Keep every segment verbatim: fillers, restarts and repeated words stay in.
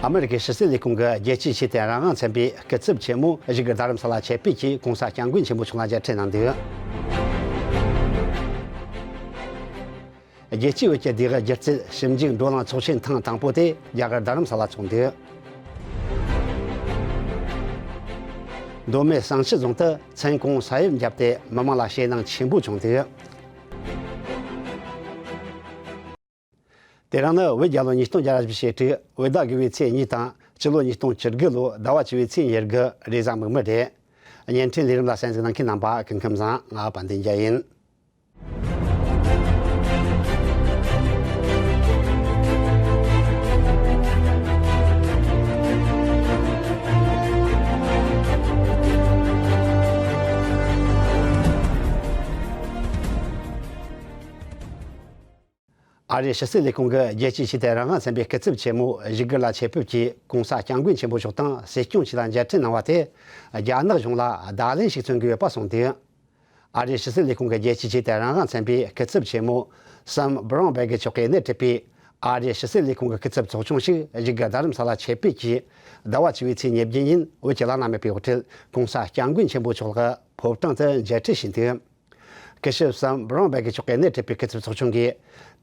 ཨ་མེ་རི་ཁའི་ཕྱི་སྲིད་ལས་ཁུངས་ཀྱི་རྒྱལ་སྤྱིའི་ཆོས་དད་རང་དབང་ཚན་པའི་སྐུ་ཚབ་ཆེན་མོ་བཞུགས་སྒར་རྡ་རམ་ས་ལ་ཆེད་ཕེབས་ཀྱིས་༸གོང་ས་༸སྐྱབས་མགོན་ཆེན་པོ་མཆོག་ལ་མཇལ་འཕྲད་གནང་འདུག་རྒྱལ་སྤྱིའི་བོད་ཀྱི་བདེ་འཇགས་སྒྱུ་རྩལ་ཞིབ་འཇུག་བགྲོ་གླེང་ཚོགས་ཆེན་ཐེངས་དང་པོ་དེ་རྒྱ་གར་རྡ་རམ་ས་ལ་འཚོགས་འདུག་མདོ་སྨད་བསང་ཆུ་རྫོང་དུ་མཚན་གུང་ས་ཡིབ་བརྒྱབ་སྟེ་མི་མང་ལ་ཞེད་སྣང་ཆེན་པོ་བྱུང་འདུག་དེ་རིང་ནི་བོད་རྒྱལ་ལོ་ཉིས་སྟོང་བརྒྱ་བཞི་བཅུ་ཞེ་དྲུག་བོད་ཟླ་དགུ་པའི་ཚེས་གཉིས་དང་སྤྱི་ལོ་ཉིས་སྟོང་བཅུ་དགུ་ལོའི་ཟླ་བ་བཅུ་པའི་ཚེས་ཉེར་དགུ་རེས་གཟའ་མིག་དམར་རེད། བརྙན་འཕྲིན་ལས་རིམ་ལ་གསན་གཟིགས་གནང་མཁན་རྣམ་པ་སྐུ་ཁམས་བཟང་། ང་དཔལ་ལྡན་རྒྱལ་ཡིན། ཨ་རིའི་ཕྱི་སྲིད་ལས་ཁུངས་ཀྱི་རྒྱལ་སྤྱིའི་ཆོས་དད་རང་དབང་ཚན་པའི་སྐུ་ཚབ་ཆེན་མོ་བཞུགས་སྒར་ལ་ཆེད་ཕེབས་ཀྱིས་༸གོང་ས་༸སྐྱབས་མགོན་ཆེན་པོ་མཆོག་དང་སྲིད་སྐྱོང་བཅས་ལ་མཇལ་འཕྲད་གནང་བ་དེ་རྒྱ་ནག་གཞུང་ལ་བརྡ་ལན་ཞིག་མཚོན་གྱི་ཡོད་པ་གསུངས་འདུག་ཨ་རིའི་ཕྱི་སྲིད་ལས་ཁུངས་ཀྱི་རྒྱལ་སྤྱིའི་ཆོས་དད་རང་དབང་ཚན་པའི་སྐུ་ཚབ་ཆེན་མོ་སམ་བྷི་རོན་སྦེ་གི་མཆོག་གིས་སྣེ་ཁྲིད་པའི་ཨ་རིའི་ཕྱི་སྲིད་ལས་ཁུངས་ཀྱི་སྐུ་ཚབ་ཚོགས་ཆུང་ཞིག་བཞུགས་སྒར་རྡ་རམ་ས་ལ་ཆེད་ཕེབས་ཀྱིས་ཟླ་བ་བཅུ་པའི་ཚེས་ཉེར་བརྒྱད་ཉིན་བོད་ཀྱི་བླ་ན་མེད་པའི་དབུ་ཁྲིད་༸གོང་ས་༸སྐྱབས་མགོན་ཆེན་པོ་མཆོག་ལ་ཕོ་བྲང་དུ་མཇལ་འཕྲད་བྱས་འདུག་སྐུ་ཞབས་སམ་བྷི་རོན་སྦེ་གི་མཆོག་གིས་སྣེ་ཁྲིད་པའི་སྐུ་ཚབ་ཚོགས་ཆུང་གིས་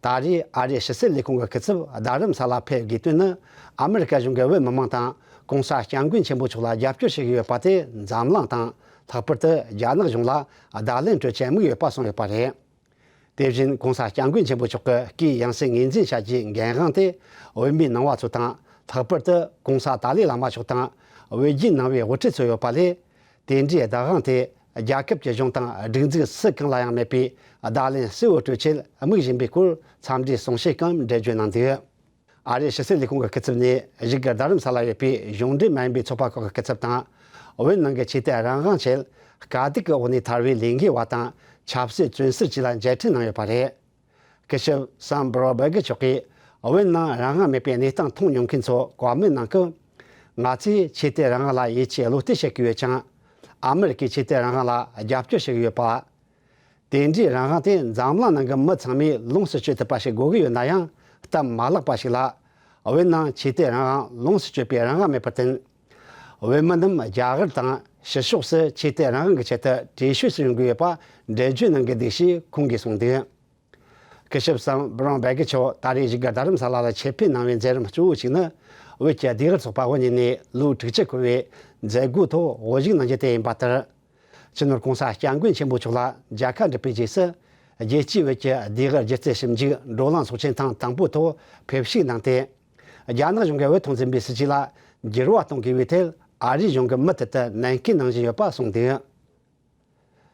ད་རེས་ཨ་རིའི་ཕྱི་སྲིད་ལས་ཁུངས་ཀྱི་སྐུ་ཚབ་རྡ་རམ་ས་ལ་ཕེབས་དགོས་དོན་ནི་ཨ་མི་རི་ཀ་གཞུང་གིས་བོད་མི་མང་དང་༸གོང་ས་༸སྐྱབས་མགོན་ཆེན་པོ་མཆོག་ལ་རྒྱབ་སྐྱོར་བྱེད་ཀྱི་ཡོད་པ་དེ་འཛམ་གླིང་དང་ལྷག་པར་དུ་རྒྱ་ནག་གཞུང་ལ་བརྡ་ལན་སྤྲོད་ཆེད་དམིགས་ཡོད་པ་གསུངས་ཡོད་པ་རེད། དེ་བཞིན་༸གོང་ས་༸སྐྱབས་མགོན་ཆེན་པོ་མཆོག་གི་སྐུའི་ཡང་སྲིད་ངོས་འཛིན་བྱ་རྒྱུའི་འགན་དབང་དེ་བོད་མིའི་ནང་པ་ཚོ་དང་ལྷག་པར་དུ་༸གོང་ས་ཏཱ་ལའི་བླ་མ་མཆོག་དང་བོད་བརྒྱུད་ནང་པའི་དབུ་ཁྲིད་ཚོར་ཡོད་པ་ལས། དེ་འདྲའི་བདག་དབང་དེ་རྒྱལ་ཁབ་ཀྱི་གཞུང་དང་སྒྲིག་འཛུགས་སུ་གང་ལ་ཡང་མེད་པའི་བརྡ་ལན་གསལ་བོ་སྤྲོད་ཆེད་དམིགས་བཞིན་པའི་སྐོར་འཚམས་འདྲིའི་གསུང་བཤད་གམ་འགྲེལ་བརྗོད་གནང་འདུག་ཨ་རིའི་ཕྱི་སྲིད་ལས་ཁུངས་ཀྱི་སྐུ་ཚབ་ནས་བཞུགས་སྒར་རྡ་རམ་ས་ལ་ཡོད་པའི་གཞུང་འབྲེལ་མ་ཡིན་པའི་ཚོགས་པ་ཁག་གི་སྐུ་ཚབ་དང་། བོད་ནང་གི་ཆོས་དད་རང་དབང་ཆེད་དཀའ་སྡུག་གི་འོག་ནས་ཐར་བའི་ལས་འགུལ་བ་དང་ཆབ་སྲིད་བཙོན་ཟུར་བཅས་ལ་མཇལ་འཕྲད་གནང་ཡོད་པ་རེད། སྐུ་ཞབས་སམ་བྷི་རོ་སྦེ་གི་མཆོག་གིས་བོད་ནང་རང་དབང་མེད་པའི་གནས་སྟངས་མཐོང་མྱོང་མཁན་ཚོ་བཀའ་མོལ་གནང་སྐབས། ང་ཚོས་ཆོས་དད་རང་དབང་ལ་ཡིད་ཆེས་བློ་གཏད་བྱེད་ཀྱི་ཡོད་ཀྱང་། ཨ་མི་རི་ཀས་ཆོས་དད་རང་དབང་ལ་རྒྱབ་སྐྱོར་བྱེད་ཀྱི་ཡོད་པ། དེ་འདྲའི་རང་དབང་དེ་འཛམ་གླིང་ནང་གི་མི་ཚང་མས་ལོངས་སུ་སྤྱོད་ཐུབ་པ་ཞིག་དགོས་ཀྱི་ཡོད་ན་ཡང་། སྟབས་མ་ལེགས་པ་ཞིག་ལ། བོད་ནང་ཆོས་དད་རང་དབང་ལོངས་སུ་སྤྱོད་པའི་རང་དབང་མེད་པར་བརྟེན། བོད་མི་རྣམས་རྒྱ་གར་དང་ཕྱི་ཕྱོགས་སུ་ཆོས་དད་རང་དབང་གི་ཆེད་དུ་བྲོས་བྱོལ་སུ་ཡོང་གི་ཡོད་པ་འགྲེལ་བརྗོད་གནང་གི་འདུག་ཞེས་ཁོང་གིས་གསུངས་འདུག་སྐུ་ཞབས་སམ་བྷི་རོན་སྦེ་གི་མཆོག་ད་རེས་བཞུགས་སྒར་རྡ་རམ་ས་ལ་ལ་ཆེད་ཕེབས་གནང་བའི་མཛད་རིམ་གཙོ་བོ་གཅིག་ནི། བོད་ཀྱི་ཟློས་གར་ཚོགས་པ་དབུ་བརྙེས་ནས་ལོ་དྲུག་ཅུ་འཁོར་བའི་མཛད་སྒོའི་ཐོག་དབུ་བཞུགས་གནང་རྒྱུ་དེ་ཡིན་པ་ལྟར། སྤྱི་ནོར་༸གོང་ས་༸སྐྱབས་མགོན་ཆེན་པོ་མཆོག་ལ་མཇལ་ཁ་འགྲུབ་པའི་རྗེས་སུ། རྒྱལ་སྤྱིའི་བོད་ཀྱི་ཟློས་གར་སྒྱུ་རྩལ་ཞིབ་འཇུག་བགྲོ་གླེང་ཚོགས་ཆེན་ཐེངས་དང་པོའི་ཐོག་ཕེབས་ཞུགས་གནང་སྟེ། རྒྱ་ནག་གཞུང་གིས་བོད་ཐོག་འཛིན་པའི་སྲིད་བྱུས་ལ་འགྱུར་བ་གཏོང་དགོས་པའི་ཐད་ཨ་རིའི་གཞུང་གིས་མུ་མཐུད་དུ་ནན་སྐུལ་གནང་བཞིན་ཡོད་པ་གསུངས་འདུག་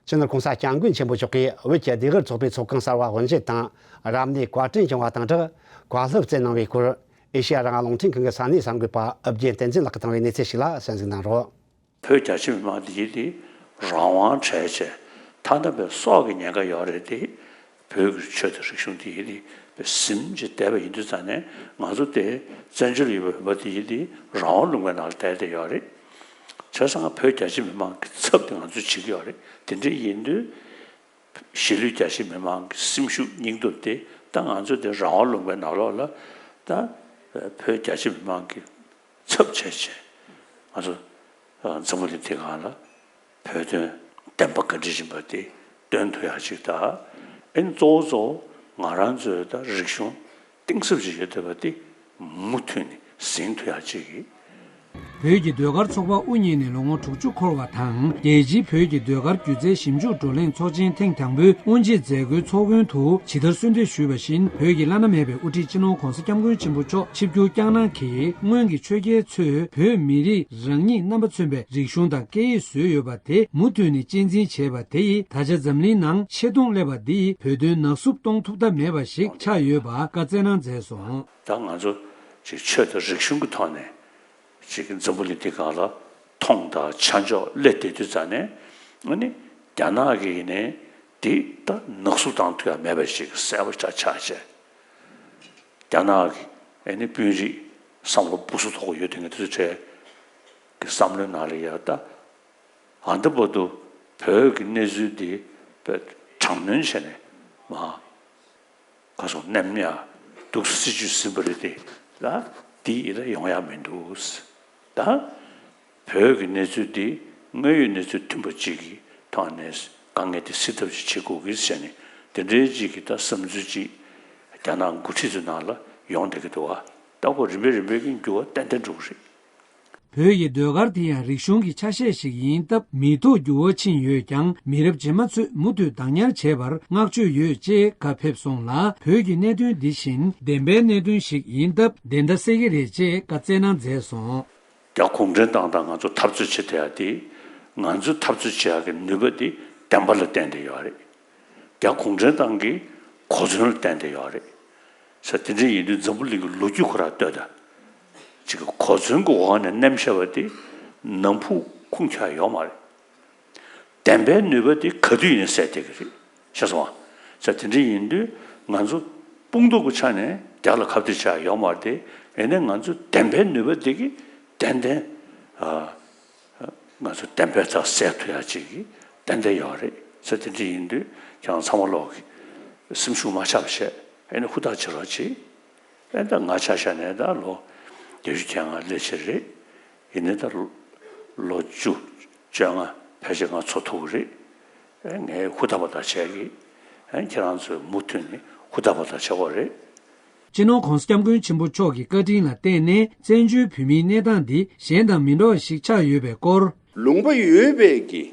སྤྱི་ནོར་༸གོང་ས་༸སྐྱབས་མགོན་ཆེན་པོ་མཆོག་གིས་བོད་ཀྱི་ཟློས་གར་ཚོགས་པའི་ཚོགས་ཁང་གསར་བ་དབུ་འབྱེད་དང་རབ་གནས་བཀའ་དྲིན་བསྐྱངས་བ་དང་སྦྲགས་བཀའ་སློབ་སྩལ་གནང་བའི་སྐོར། ཨེ་ཤེ་ཡ་རང་དབང་རླུང་འཕྲིན་ཁང་གི་ས་གནས་གསར་འགོད་པ་ཨུ་རྒྱན་བསྟན་འཛིན་ལགས་ཀྱིས་བཏང་བའི་གནས་ཚུལ་ཞིག་ལ་གསན་གཟིགས་གནང་རོགས། བོད་རྒྱ་ཆེ་མི་མང་འདི་ཡིན་དེ་རང་དབང་བྲལ་བྱས་ཐ་ན་པའི་སྲོག་གི་ཉེན་ཁ་ཡོད་རེད་དེ། བོད་ཀྱི་ཆོས་དང་རིག་གཞུང་འདི་ཡིན་དེ་པའི་ཟིན་གྱིས་བསྡད་པ་ཡིན་དུས་ཙང་ནས་ང་ཚོ་དེ་བཙན་བྱོལ་ཡོད་པའི་བོད་པ་འདི་ཡིན་དེ་རང་དབང་ལུང་པའི་ནང་ལ་བསྡད་བསྡད་ཡོད་རེད། བྱས་ཙང་བོད་རྒྱ་ཆེ་མི་མང་གི་ཚབ་དེ་ང་ཚོས་བྱེད་ཀྱི་ཡོད་རེད། དེ་འདྲ་ཡིན་དུས། གཞིས་ལུས་རྒྱ་ཆེ་མི་མང་གི་སེམས་ཤུགས་སྙིང་སྟོབས་དེ་ད་ང་ཚོ་དེ་རང་དབང་ལུང་པའི་ནང་ལོགས་ལ་ད་བོད་རྒྱ་ཆེ་མི་མང་གི་ཚབ་བྱས་བྱས་ང་ཚོ་འཛམ་བུ་གླིང་འདི་སྒང་ལ་བོད་དོན་བདེན་པ་བཀའ་དྲིན་ཆེན་པོ་དེ་སྟོན་ཐུབ་ཡག་ཅིག་དང་། ཨེ་ནི་གཙོ་བོ་གཙོ་བོ་ང་རང་ཚོའི་ད་རིག་གཞུང་གཏིང་ཟབ་ཅིག་ཡོད་བསྡད་པ་དེ་མུ་མཐུད་ནས་ཟིན་ཐུབ་ཡག་ཅིག་གི། བོད་ཀྱི་ཟློས་གར་ཚོགས་པ་དབུ་བརྙེས་ནས་ལོ་ངོ་དྲུག་ཅུ་འཁོར་བ་དང་། རྒྱལ་སྤྱིའི་བོད་ཀྱི་ཟློས་གར་སྒྱུ་རྩལ་ཞིབ་འཇུག་བགྲོ་གླེང་ཚོགས་ཆེན་ཐེངས་དང་པོའི་དབུ་འབྱེད་མཛད་སྒོའི་ཚོགས་མགོན་དུ་ཇི་ལྟར་གསོལ་འདེབས་ཞུས་པ་བཞིན། བོད་ཀྱི་བླ་ན་མེད་པའི་དབུ་ཁྲིད་སྤྱི་ནོར་༸གོང་ས་༸སྐྱབས་མགོན་ཆེན་པོ་མཆོག་ཆིབས་བསྒྱུར་བསྐྱངས་གནང་གིས། སྔོན་གྱི་ཆོས་རྒྱལ་ཚོས་བོད་མི་རིགས་རང་ཉིད་རྣམ་པ་མཚོན་པའི་རིག་གཞུང་དང་སྐད་ཡིག་བཟོས་ཡོད་པ་དེ་མུ་མཐུད་ནས་གཅེས་འཛིན་བྱས་པ་དེ་ཡིས། ད་ཆ་འཛམ་གླིང་ནང་ཆེ་མཐོང་སླེབས་པ་འདི་ཡིས་བོད་དོན་ནག་བསུབ་གཏོང་ཐུབ་ཐབས་མེད་པ་ཞིག་ཆགས་ཡོད་པ་བཀའ་སྩལ་གནང་མཛད་སོང་། ད་ང་ཚོ་ཅིག་ཆོས་དང་རིག་གཞུང་གི་ཐོག་ནས་ཅིག་འཛམ་བུ་གླིང་འདི་སྒང་ལ་མཐོང་དང་ཆ་འཇོག་སླེབས་བསྡད་དུས་ཙང་ནས། ཨ་ནི་རྒྱ་ནག་གིས་ནི་འདི་ད་ནག་བསུབ་བཏང་ཐུབ་ཡ་མེད་པ་ཞིག་གསལ་པོ་ཆགས་ཆགས་བྱས། རྒྱ་ནག་གི་ཨ་ནི་དཔོན་རིགས་བསམ་བློ་སྦུ་སུ་ཐོག་ཡོད་དེ་ངས་དུས་ཚོད་གྲས་ཀྱི་བསམ་བློའི་ནང་ལ་ཡ་ད། ཨ་འདི་བར་དུ་བོད་ཀྱི་གནས་ཚུལ་འདི་དཔེ་དྲག་གནོན་བྱས་ནས་མ། ག་སོང་ནམ་ཡང་སྡུག་སྲིད་ཇུས་ཟིན་པ་རེད་དེ་ལ། འདི་ཡིན་ན་ཡོང་ཡ་མི་འདུག་ད་བོད་ཀྱི་གནས་ཚུལ་འདི་དངོས་ཡོད་གནས་ཚུལ་མཐུན་པ་གཅིག་གི་ཐོག་ནས་དཀའ་ངལ་དེ་སེལ་ཐབས་ཤིག་བྱེད་དགོས་ཀྱི་ཟེར་ནས་དེ་འདྲའི་གཅིག་གི་ད་བསམ་ཚུལ་གཅིག་རྒྱ་ནག་འགོ་ཁྲིད་ཚོའི་ནང་ལ་ཡོང་བསྡད་ཀྱི་འདུག་བ། ད་ཁོ་རིམ་པས་རིམ་པས་ཀྱི་འགྱུར་བ་ཏན་ཏན་འགྲོ་གི་རེད། བོད་ཀྱི་ཟློས་གར་དེ་ཡང་རིག་གཞུང་གི་ཆ་ཤས་ཤིག་ཡིན་སྟབས་མི་ཐོག་འགྱུར་བ་ཕྱིན་ཡོད་ཀྱང་མི་རབས་རྗེས་མ་ཚོས་མུ་མཐུད་བདག་ཉར་བྱེད་པར་བསྔགས་བརྗོད་ཡོད་ཅེས་བཀའ་ཕེབས་སོང་ལ། བོད་ཀྱི་གནད་དོན་འདི་བཞིན་བདེན་པའི་གནད་དོན་ཞིག་ཡིན་སྟབས་བདེན་མཐའ་གསལ་གྱི་རེད་ཅེས་བཀའ་སྩལ་གནང་མཛད་སོང་། རྒྱ་གུང་ཁྲན་ཏང་དང་ང་ཚོ་འཐབ་རྩོད་བྱེད་བསྡད་ཡ་དེ་ང་ཚོས་འཐབ་རྩོད་བྱེད་ཡ་གི་ནུས་པ་དེ་བདེན་པ་ལ་བརྟེན་ཏེ་ཡོད་རེད། རྒྱ་གུང་ཁྲན་ཏང་གི་གོ་མཚོན་ལ་བརྟེན་ཏེ་ཡོད་རེད། ས་དེ་འདྲ་ཡིན་དུས་འཛམ་བུ་གླིང་གི་ལོ་རྒྱུས་ཁོ་རང་ལྟོས་དང་། ཅིག་གི་གོ་མཚོན་གྱི་འོག་ནས་མནན་བཞག་པ་དེ་ནམ་ཕུགས་ཁུངས་འཁྱོལ་ཡ་ཡོད་མ་རེད། བདེན་པའི་ནུས་པ་དེ་ག་དུས་ཡིན་ཟེར་བསྡད་ཀྱི་རེད། ཤེས་སོང་ཨ། ས་དེ་འདྲ་ཡིན་དུས་ང་ཚོ་དཔུང་སྟོབས་ཀྱི་ཆ་ནས་རྒྱ་ལ་ཁ་གཏད་བྱ་ཡ་ཡོད་མ་རེད་དེ། ཡིན་ནའི་ང་ཚོ་བདེན་པའི་ནུས་པ་དེ་གི་ཏན་ཏན་ཨ། ང་ཚོ་བདེན་པའི་རྩ་གསལ་ཐུབ་ཡ་ཅིག་གི་ཏན་ཏན་ཡོད་རེད། ས་དེ་འདྲ་ཡིན་དུས་ཁྱེད་རང་ཚང་མ་ལོག་གི་སེམས་ཤུགས་མ་ཆག་པ་བྱས། ཨེ་ནི་ཧུར་ཐག་བྱེད་རོགས་གྱིས། ཨེ་ད་ང་ཆ་བཞག་ནས་ད་ལོ་བརྒྱད་ཅུ་གྱ་ལྔ་སླེབས་ཕྱིར་རེད། ཡིན་ནའི་ད་ལོ་བཅུ་བཅོ་ལྔ་ཕལ་ཆེར་ང་འཚོ་ཐུབ་ཀྱི་རེད། ཨེ་ངས་ཧུར་ཐག་པ་དག་བྱས་ཀྱི། ཨེ་ཁྱེད་རང་ཚོས་མུ་མཐུད་ནས་ཧུར་ཐག་པ་དག་བྱེད་དགོས་རེད། སྤྱི་ནོར་༸གོང་ས་༸སྐྱབས་མགོན་ཆེན་པོ་མཆོག་གི་བཀའ་དྲིན་ལ་བརྟེན་ནས་བཙན་བྱོལ་བོད་མིའི་གནས་སྟངས་འདི་གཞན་དང་མི་འདྲ་བ་ཞིག་ཆགས་ཡོད་པའི་སྐོར། ལུང་པ་ཡོད་པའི་གི་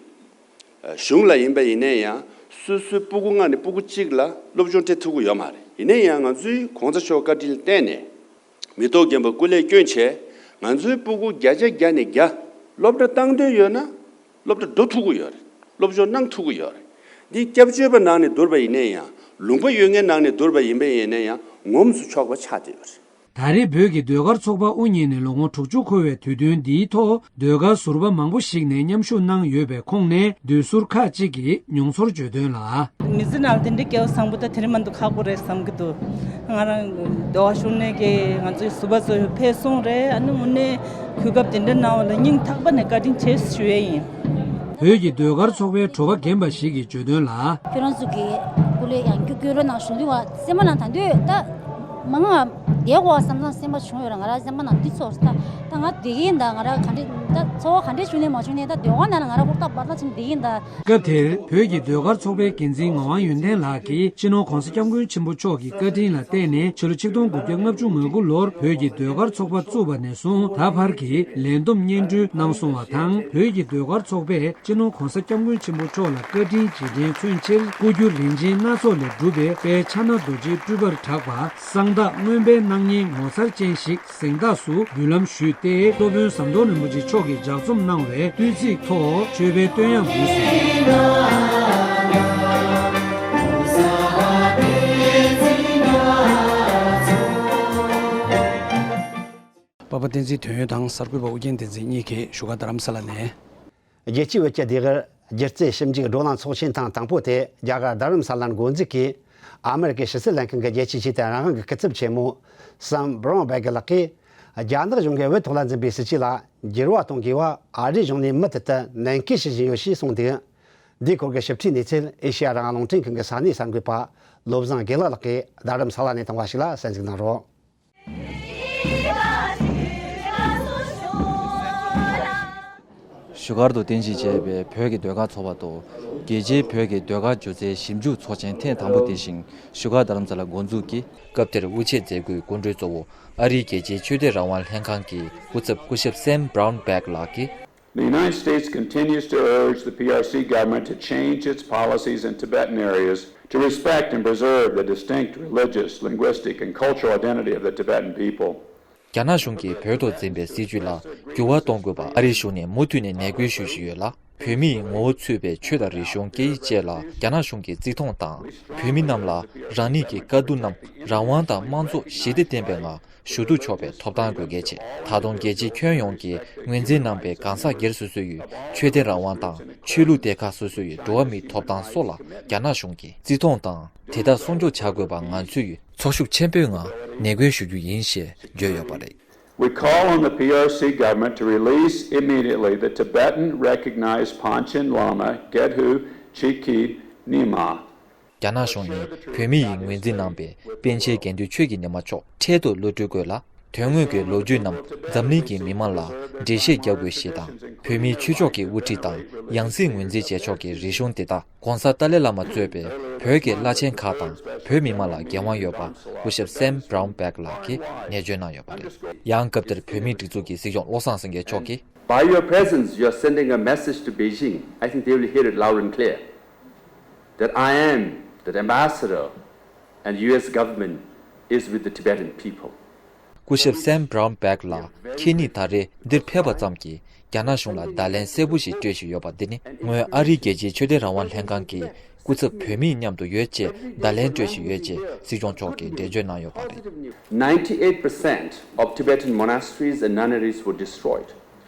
གཞུང་ལ་ཡིན་པ་ཡིན་ན་ཡང་སོ་སོའི་སྤུ་གུ་ལྔ་ནས་སྤུ་གུ་གཅིག་ལ་སློབ་སྦྱོང་སྤྲད་ཐུབ་ཀྱི་ཡོད་མ་རེད། ཡིན་ན་ཡང་ང་ཚོའི་༸གོང་ས་མཆོག་བཀའ་དྲིན་ལ་བརྟེན་ནས་མི་ཐོག་རྒན་པ་སྐུ་ལས་བསྐྱོན་བྱས་ང་ཚོའི་སྤུ་གུ་བརྒྱ་ཆ་བརྒྱ་ནས་བརྒྱ་སློབ་གྲྭ་བཏང་འདོད་ཡོད་ན། སློབ་གྲྭ་འགྲོ་ཐུབ་ཀྱི་ཡོད་རེད། སློབ་སྦྱོང་གནང་ཐུབ་ཀྱི་ཡོད་རེད། འདི་སྐྱབས་བཅོལ་བ་ནང་ནས་བསྡུར་བ་ཡིན་ན་ཡང་ལུང་པ་ཡོད་མཁན་ནང་ནས་བསྡུར་བ་ཡིན་པ་ཡིན་ན་ཡང་ངོམས་སུ་ཆོག་པ་ཆགས་བསྡད་ཡོད་རེད། ད་རེས་བོད་ཀྱི་ཟློས་གར་ཚོགས་པ་དབུ་བརྙེས་ནས་ལོ་ངོ་དྲུག་ཅུ་འཁོར་བའི་དུས་སྟོན་འདིའི་ཐོག་ཟློས་གར་ཟུར་པ་མང་པོ་ཞིག་ནས་མཉམ་ཞུགས་གནང་ཡོད་པའི་ཁོངས་ནས་ཟློས་ཟུར་ཁག་ཅིག་གིས་མྱོང་ཚོར་བརྗོད་དོན་ལ། མི་ཚེ་ནང་དེ་འདྲའི་སྐལ་བ་བཟང་པོ་ད་དེ་རིང་མ་གཏོགས་ཁག་པོ་རེད་བསམ་གྱི་འདུག་ང་རང་ཟློས་གར་ཤུགས་ནས་ཀྱི་ང་ཚོའི་ཟུར་པ་ཚོ་ཕེབས་སོང་རེད། ཨ་ནི་དངོས་གནས་གོ་སྐབས་དེ་འདྲ་གནང་བ་ལ་སྙིང་ཐག་པ་ནས་བཀའ་དྲིན་ཆེ་ཞུ་ཡས་ཡིན། བོད་ཀྱི་ཟློས་གར་ཚོགས་པའི་དྲོ་པ་རྒན་པ་ཞིག་གིས་བརྗོད་དོན་ལ། ཁྱོད་རང་ཚོ་གི་སྐུ་ལས་ཡང་སྐྱོ་སྐྱོ་རོ་ནང་ཞུ་འདུག་བ་སེམས་པ་ནང་ད་འདོད་ད་མང་ང་བསྡད་གོ་བསམ་བསམ་སེམས་པ་བྱུང་ཡོད་ར། ང་ར་སེམས་པ་ནང་འདི་ཚོར་ད་ད་ང་བསྡད་ཀྱི་ཡིན་ད། ང་ར་ག་འདྲེ་ད་ཚོར་བ་ག་འདྲེ་བྱུང་ནས་མ་བྱུང་ནས་ད་ཟློས་གར་ནང་ལ་ང་ར་ཧུར་ཐག་འབད་ཐག་ཕྱིན་བསྡད་ཀྱི་ཡིན་ད། སྐབས་དེར་བོད་ཀྱི་ཟློས་གར་ཚོགས་པའི་འགན་འཛིན་ངག་དབང་ཡོན་ཏན་ལགས་ཀྱིས་སྤྱི་ནོར་༸གོང་ས་༸སྐྱབས་མགོན་ཆེན་པོ་མཆོག་གི་བཀའ་དྲིན་ལ་བརྟེན་ནས་ཕྱི་ལོ་ཆིག་སྟོང་དགུ་བརྒྱ་ལྔ་བཅུ་ང་དགུ་ལོར་བོད་ཀྱི་ཟློས་གར་ཚོགས་པ་བཙུགས་པ་ནས་བཟུང་ད་བར་གྱི་ལས་བསྡོམས་སྙན་སྒྲོན་གནང་སོང་བ་དང་། བོད་ཀྱི་ཟློས་གར་ཚོགས་པས་སྤྱི་ནོར་༸གོང་ས་༸སྐྱབས་མགོན་ཆེན་པོ་མཆོག་ལ་བཀའ་དྲིན་རྗེས་དྲན་མཚོན་ཕྱིར་སྐུ་རྒྱུ་རིན་ཆེན་སྣ་ཚོགས་ལས་གྲུབ་པའི་དཔལ་ཕྱག་ན་རྡོ་རྗེའི་སྤྲུལ་པར་གྲགས་པ་གསང་བདག་མངོན་པའི་སྣང་བརྙན་ངོ་མཚར་ཅན་ཞིག་གཟེངས་རྟགས་སུ་འབུལ་ལམ་ཞུས་ཏེ། སློབ་དཔོན་ཟམ་གདོང་རིན་པོ་ཆེ་མཆོག་གིས་ལྗགས་རྩོམ་གནང་བའི་བསྟོད་ཚིག་ཐོག་མཆོད་པའི་བསྟོད་དབྱངས་འབུལ་སོང་། པ་པ་བསྟན་འཛིན་དོན་ཡོད་དང་གསར་འགོད་པ་ཨུ་རྒྱན་བསྟན་འཛིན་གཉིས་ཀྱིས་བཞུགས་སྒར་རྡ་རམ་ས་ལ་ནས། རྒྱལ་སྤྱིའི་བོད་ཀྱི་ཟློས་གར་སྒྱུ་རྩལ་ཞིབ་འཇུག་བགྲོ་གླེང་ཚོགས་ཆེན་ཐེངས་དང་པོ་དེ་རྒྱ་གར་རྡ་རམ་ས་ལར་འགོ་འཛུགས་ཀྱིས། ཨ་མེ་རི་ཀའི་ཕྱི་སྲིད་ལྷན་ཁང་གི་རྒྱལ་སྤྱིའི་ཆོས་དད་རང་དབང་གི་སྐུ་ཚབ་ཆེན་མོ་སམ་བྷ་རོན་སྦེག་ལགས་ཀྱིས། རྒྱ་ནག་གཞུང་གིས་བོད་ཐོག་ལ་འཛིན་པའི་སྲིད་བྱུས་ལ་འགྱུར་བ་གཏོང་དགོས་པ་ཨ་རིའི་གཞུང་ནས་མུ་མཐུད་དུ་ནན་སྐུལ་བྱེད་བཞིན་ཡོད་ཞེས་གསུངས་འདུག་འདིའི་སྐོར་གྱི་ཞིབ་ཕྲའི་གནས་ཚུལ་ཨེ་ཤེ་ཡ་རང་དབང་རླུང་འཕྲིན་ཁང་གི་ས་གནས་གསར་འགོད་པ་བློ་བཟང་དགེ་ལེགས་ལགས་ཀྱིས་རྡ་རམ་ས་ལ་ནས་བཏང་བ་ཞིག་ལ་གསན་གཟིགས་གནང་རོགས། བཞུགས་སྒར་དུ་རྟེན་གཞི་བྱས་པའི་བོད་ཀྱི་ཟློས་གར་ཚོགས་པ་དང་། རྒྱལ་སྤྱིའི་བོད་ཀྱི་ཟློས་གར་སྒྱུ་རྩལ་ཞིབ་འཇུག་ཚོགས་ཆེན་ཐེངས་དང་པོ་དེ་བཞིན་བཞུགས་སྒར་རྡ་རམ་ས་ལ་འགོ་འཛུགས་ཀྱིས། སྐབས་དེར་དབུ་འབྱེད་མཛད་སྒོའི་སྐུ་མགྲོན་གཙོ་བོ་ཨ་རིའི་རྒྱལ་སྤྱིའི་ཆོས་དད་རང་དབང་ལྷན་ཁང་གི་སྐུ་ཚབ་སྐུ་ཞབས་སེམ་བྷ་རོན་སྦེག་ལགས་ཀྱིས། The United States continues to urge the P R C government to change its policies in Tibetan areas to respect and preserve the distinct religious, linguistic, and cultural identity of the Tibetan people. རྒྱ་ནག་གཞུང་གིས་བོད་ཐོག་འཛིན་པའི་སྲིད་བྱུས་ལ་འགྱུར་བ་གཏོང་དགོས་པ་ཨ་རིའི་གཞུང་ནས་མུ་མཐུད་ནས་ནན་སྐུལ་ཞུ་བཞིན་ཡོད་ལ། བོད་མིའི་ངོ་བོ་ཚུད་པའི་ཆོས་དང་རིག་གཞུང་སྐད་ཡིག་བཅས་ལ་རྒྱ་ནག་གཞུང་གིས་བརྩི་མཐོང་དང་། བོད་མི་རྣམས་ལ་རང་ཉིད་ཀྱི་དཀའ་སྡུག་རྣམས་རང་དབང་དང་དམངས་གཙོ་ཞི་བདེ་ལྡན་པའི་ངང་ཞུ་གཏུག་ཆོག་པའི་ཐོབ་ཐང་དགོས་གལ་ཆེ། ད་དུང་རྒྱལ་སྤྱིའི་ཁྱོན་ཡོངས་ཀྱིས་ངོས་འཛིན་གནང་པའི་གང་ཟག་སྒེར་སོ་སོ་ཡི་ཆོས་དད་རང་དབང་དང་ཆོས་ལུགས་སྡེ་ཁག་སོ་སོ་ཡི་འགྲོ་བ་མིའི་ཐོབ་ཐང་སོགས་ལ་རྒྱ་ནག་གཞུང་གིས་བརྩི་མཐོང་དང་དེ་དག་སྲུང་སྐྱོབ་བྱ་དགོས་པ་ང་ཚོས་ཚོར་ཤུགས་ཆེན་པོའི་ངང་ནན་སྐུལ་ཞུ་རྒྱུ་ཡིན་ཞེས་བརྗོད་ཡོད་པ་རེད། We call on the P R C government to release immediately the Tibetan recognized Panchen Lama Gedhu Chikhi Nyima. རྒྱ་ནག་གཞུང་ནས་བོད་མི་ཡིས་ངོས་འཛིན་གནང་པའི་པཎ་ཆེན་དགེ་འདུན་ཆོས་ཀྱི་ཉི་མ་མཆོག་འཕྲལ་དུ་གློད་གྲོལ་དགོས་ལ། དོན་དངོས་ཀྱི་ལོ་རྒྱུས་རྣམས་འཛམ་གླིང་གི་མི་མང་ལ་འགྲེལ་བཤད་རྒྱག་དགོས་ཞེས་དང་། བོད་མིའི་ཆོས་ཕྱོགས་ཀྱི་དབུ་ཁྲིད་དང་ཡང་སྲིད་ངོས་འཛིན་བྱེད་ཕྱོགས་ཀྱི་རིག་གཞུང་དེ་དག་༧གོང་ས་ཏཱ་ལའི་བླ་མ་གཙོས་པའི་བོད་ཀྱི་བླ་ཆེན་ཁག་དང་བོད་མི་མང་ལ་འགན་དབང་ཡོད་པ་སྐུ་ཞབས་Sam Brownback་ལགས་ཀྱིས་ནན་བརྗོད་གནང་ཡོད་པ་རེད། ཡང་སྐབས་དེར་བོད་མིའི་སྒྲིག་འཛུགས་ཀྱི་སྲིད་སྐྱོང་བློ་བཟང་སེང་གེ་མཆོག་གིས། By your presence, you are sending a message to Beijing. I think they will hear it loud and clear that I am the ambassador and U S government is with the Tibetan people. སྐུ་ཞབས་Sam Brownback་ལགས་ཁྱེད་ཉིད་ད་རེས་འདིར་ཕེབས་པ་ཙམ་གྱིས་རྒྱ་ནག་གཞུང་ལ་བརྡ་ལན་གསལ་པོ་ཞིག་སྤྲོད་བཞིན་ཡོད་པ་འདི་ནི་སྔོན་ཨ་རིའི་རྒྱལ་སྤྱིའི་ཆོས་དད་རང་དབང་ལྷན་ཁང་གི་སྐུ་ཚབ་བོད་མིའི་མཉམ་དུ་ཡོད་ཅེས་བརྡ་ལན་སྤྲོད་བཞིན་ཡོད་ཅེས་སྲིད་སྐྱོང་མཆོག་གིས་འགྲེལ་བརྗོད་གནང་ཡོད་པ་རེད། Ninety-eight percent of Tibetan monasteries and nunneries were destroyed.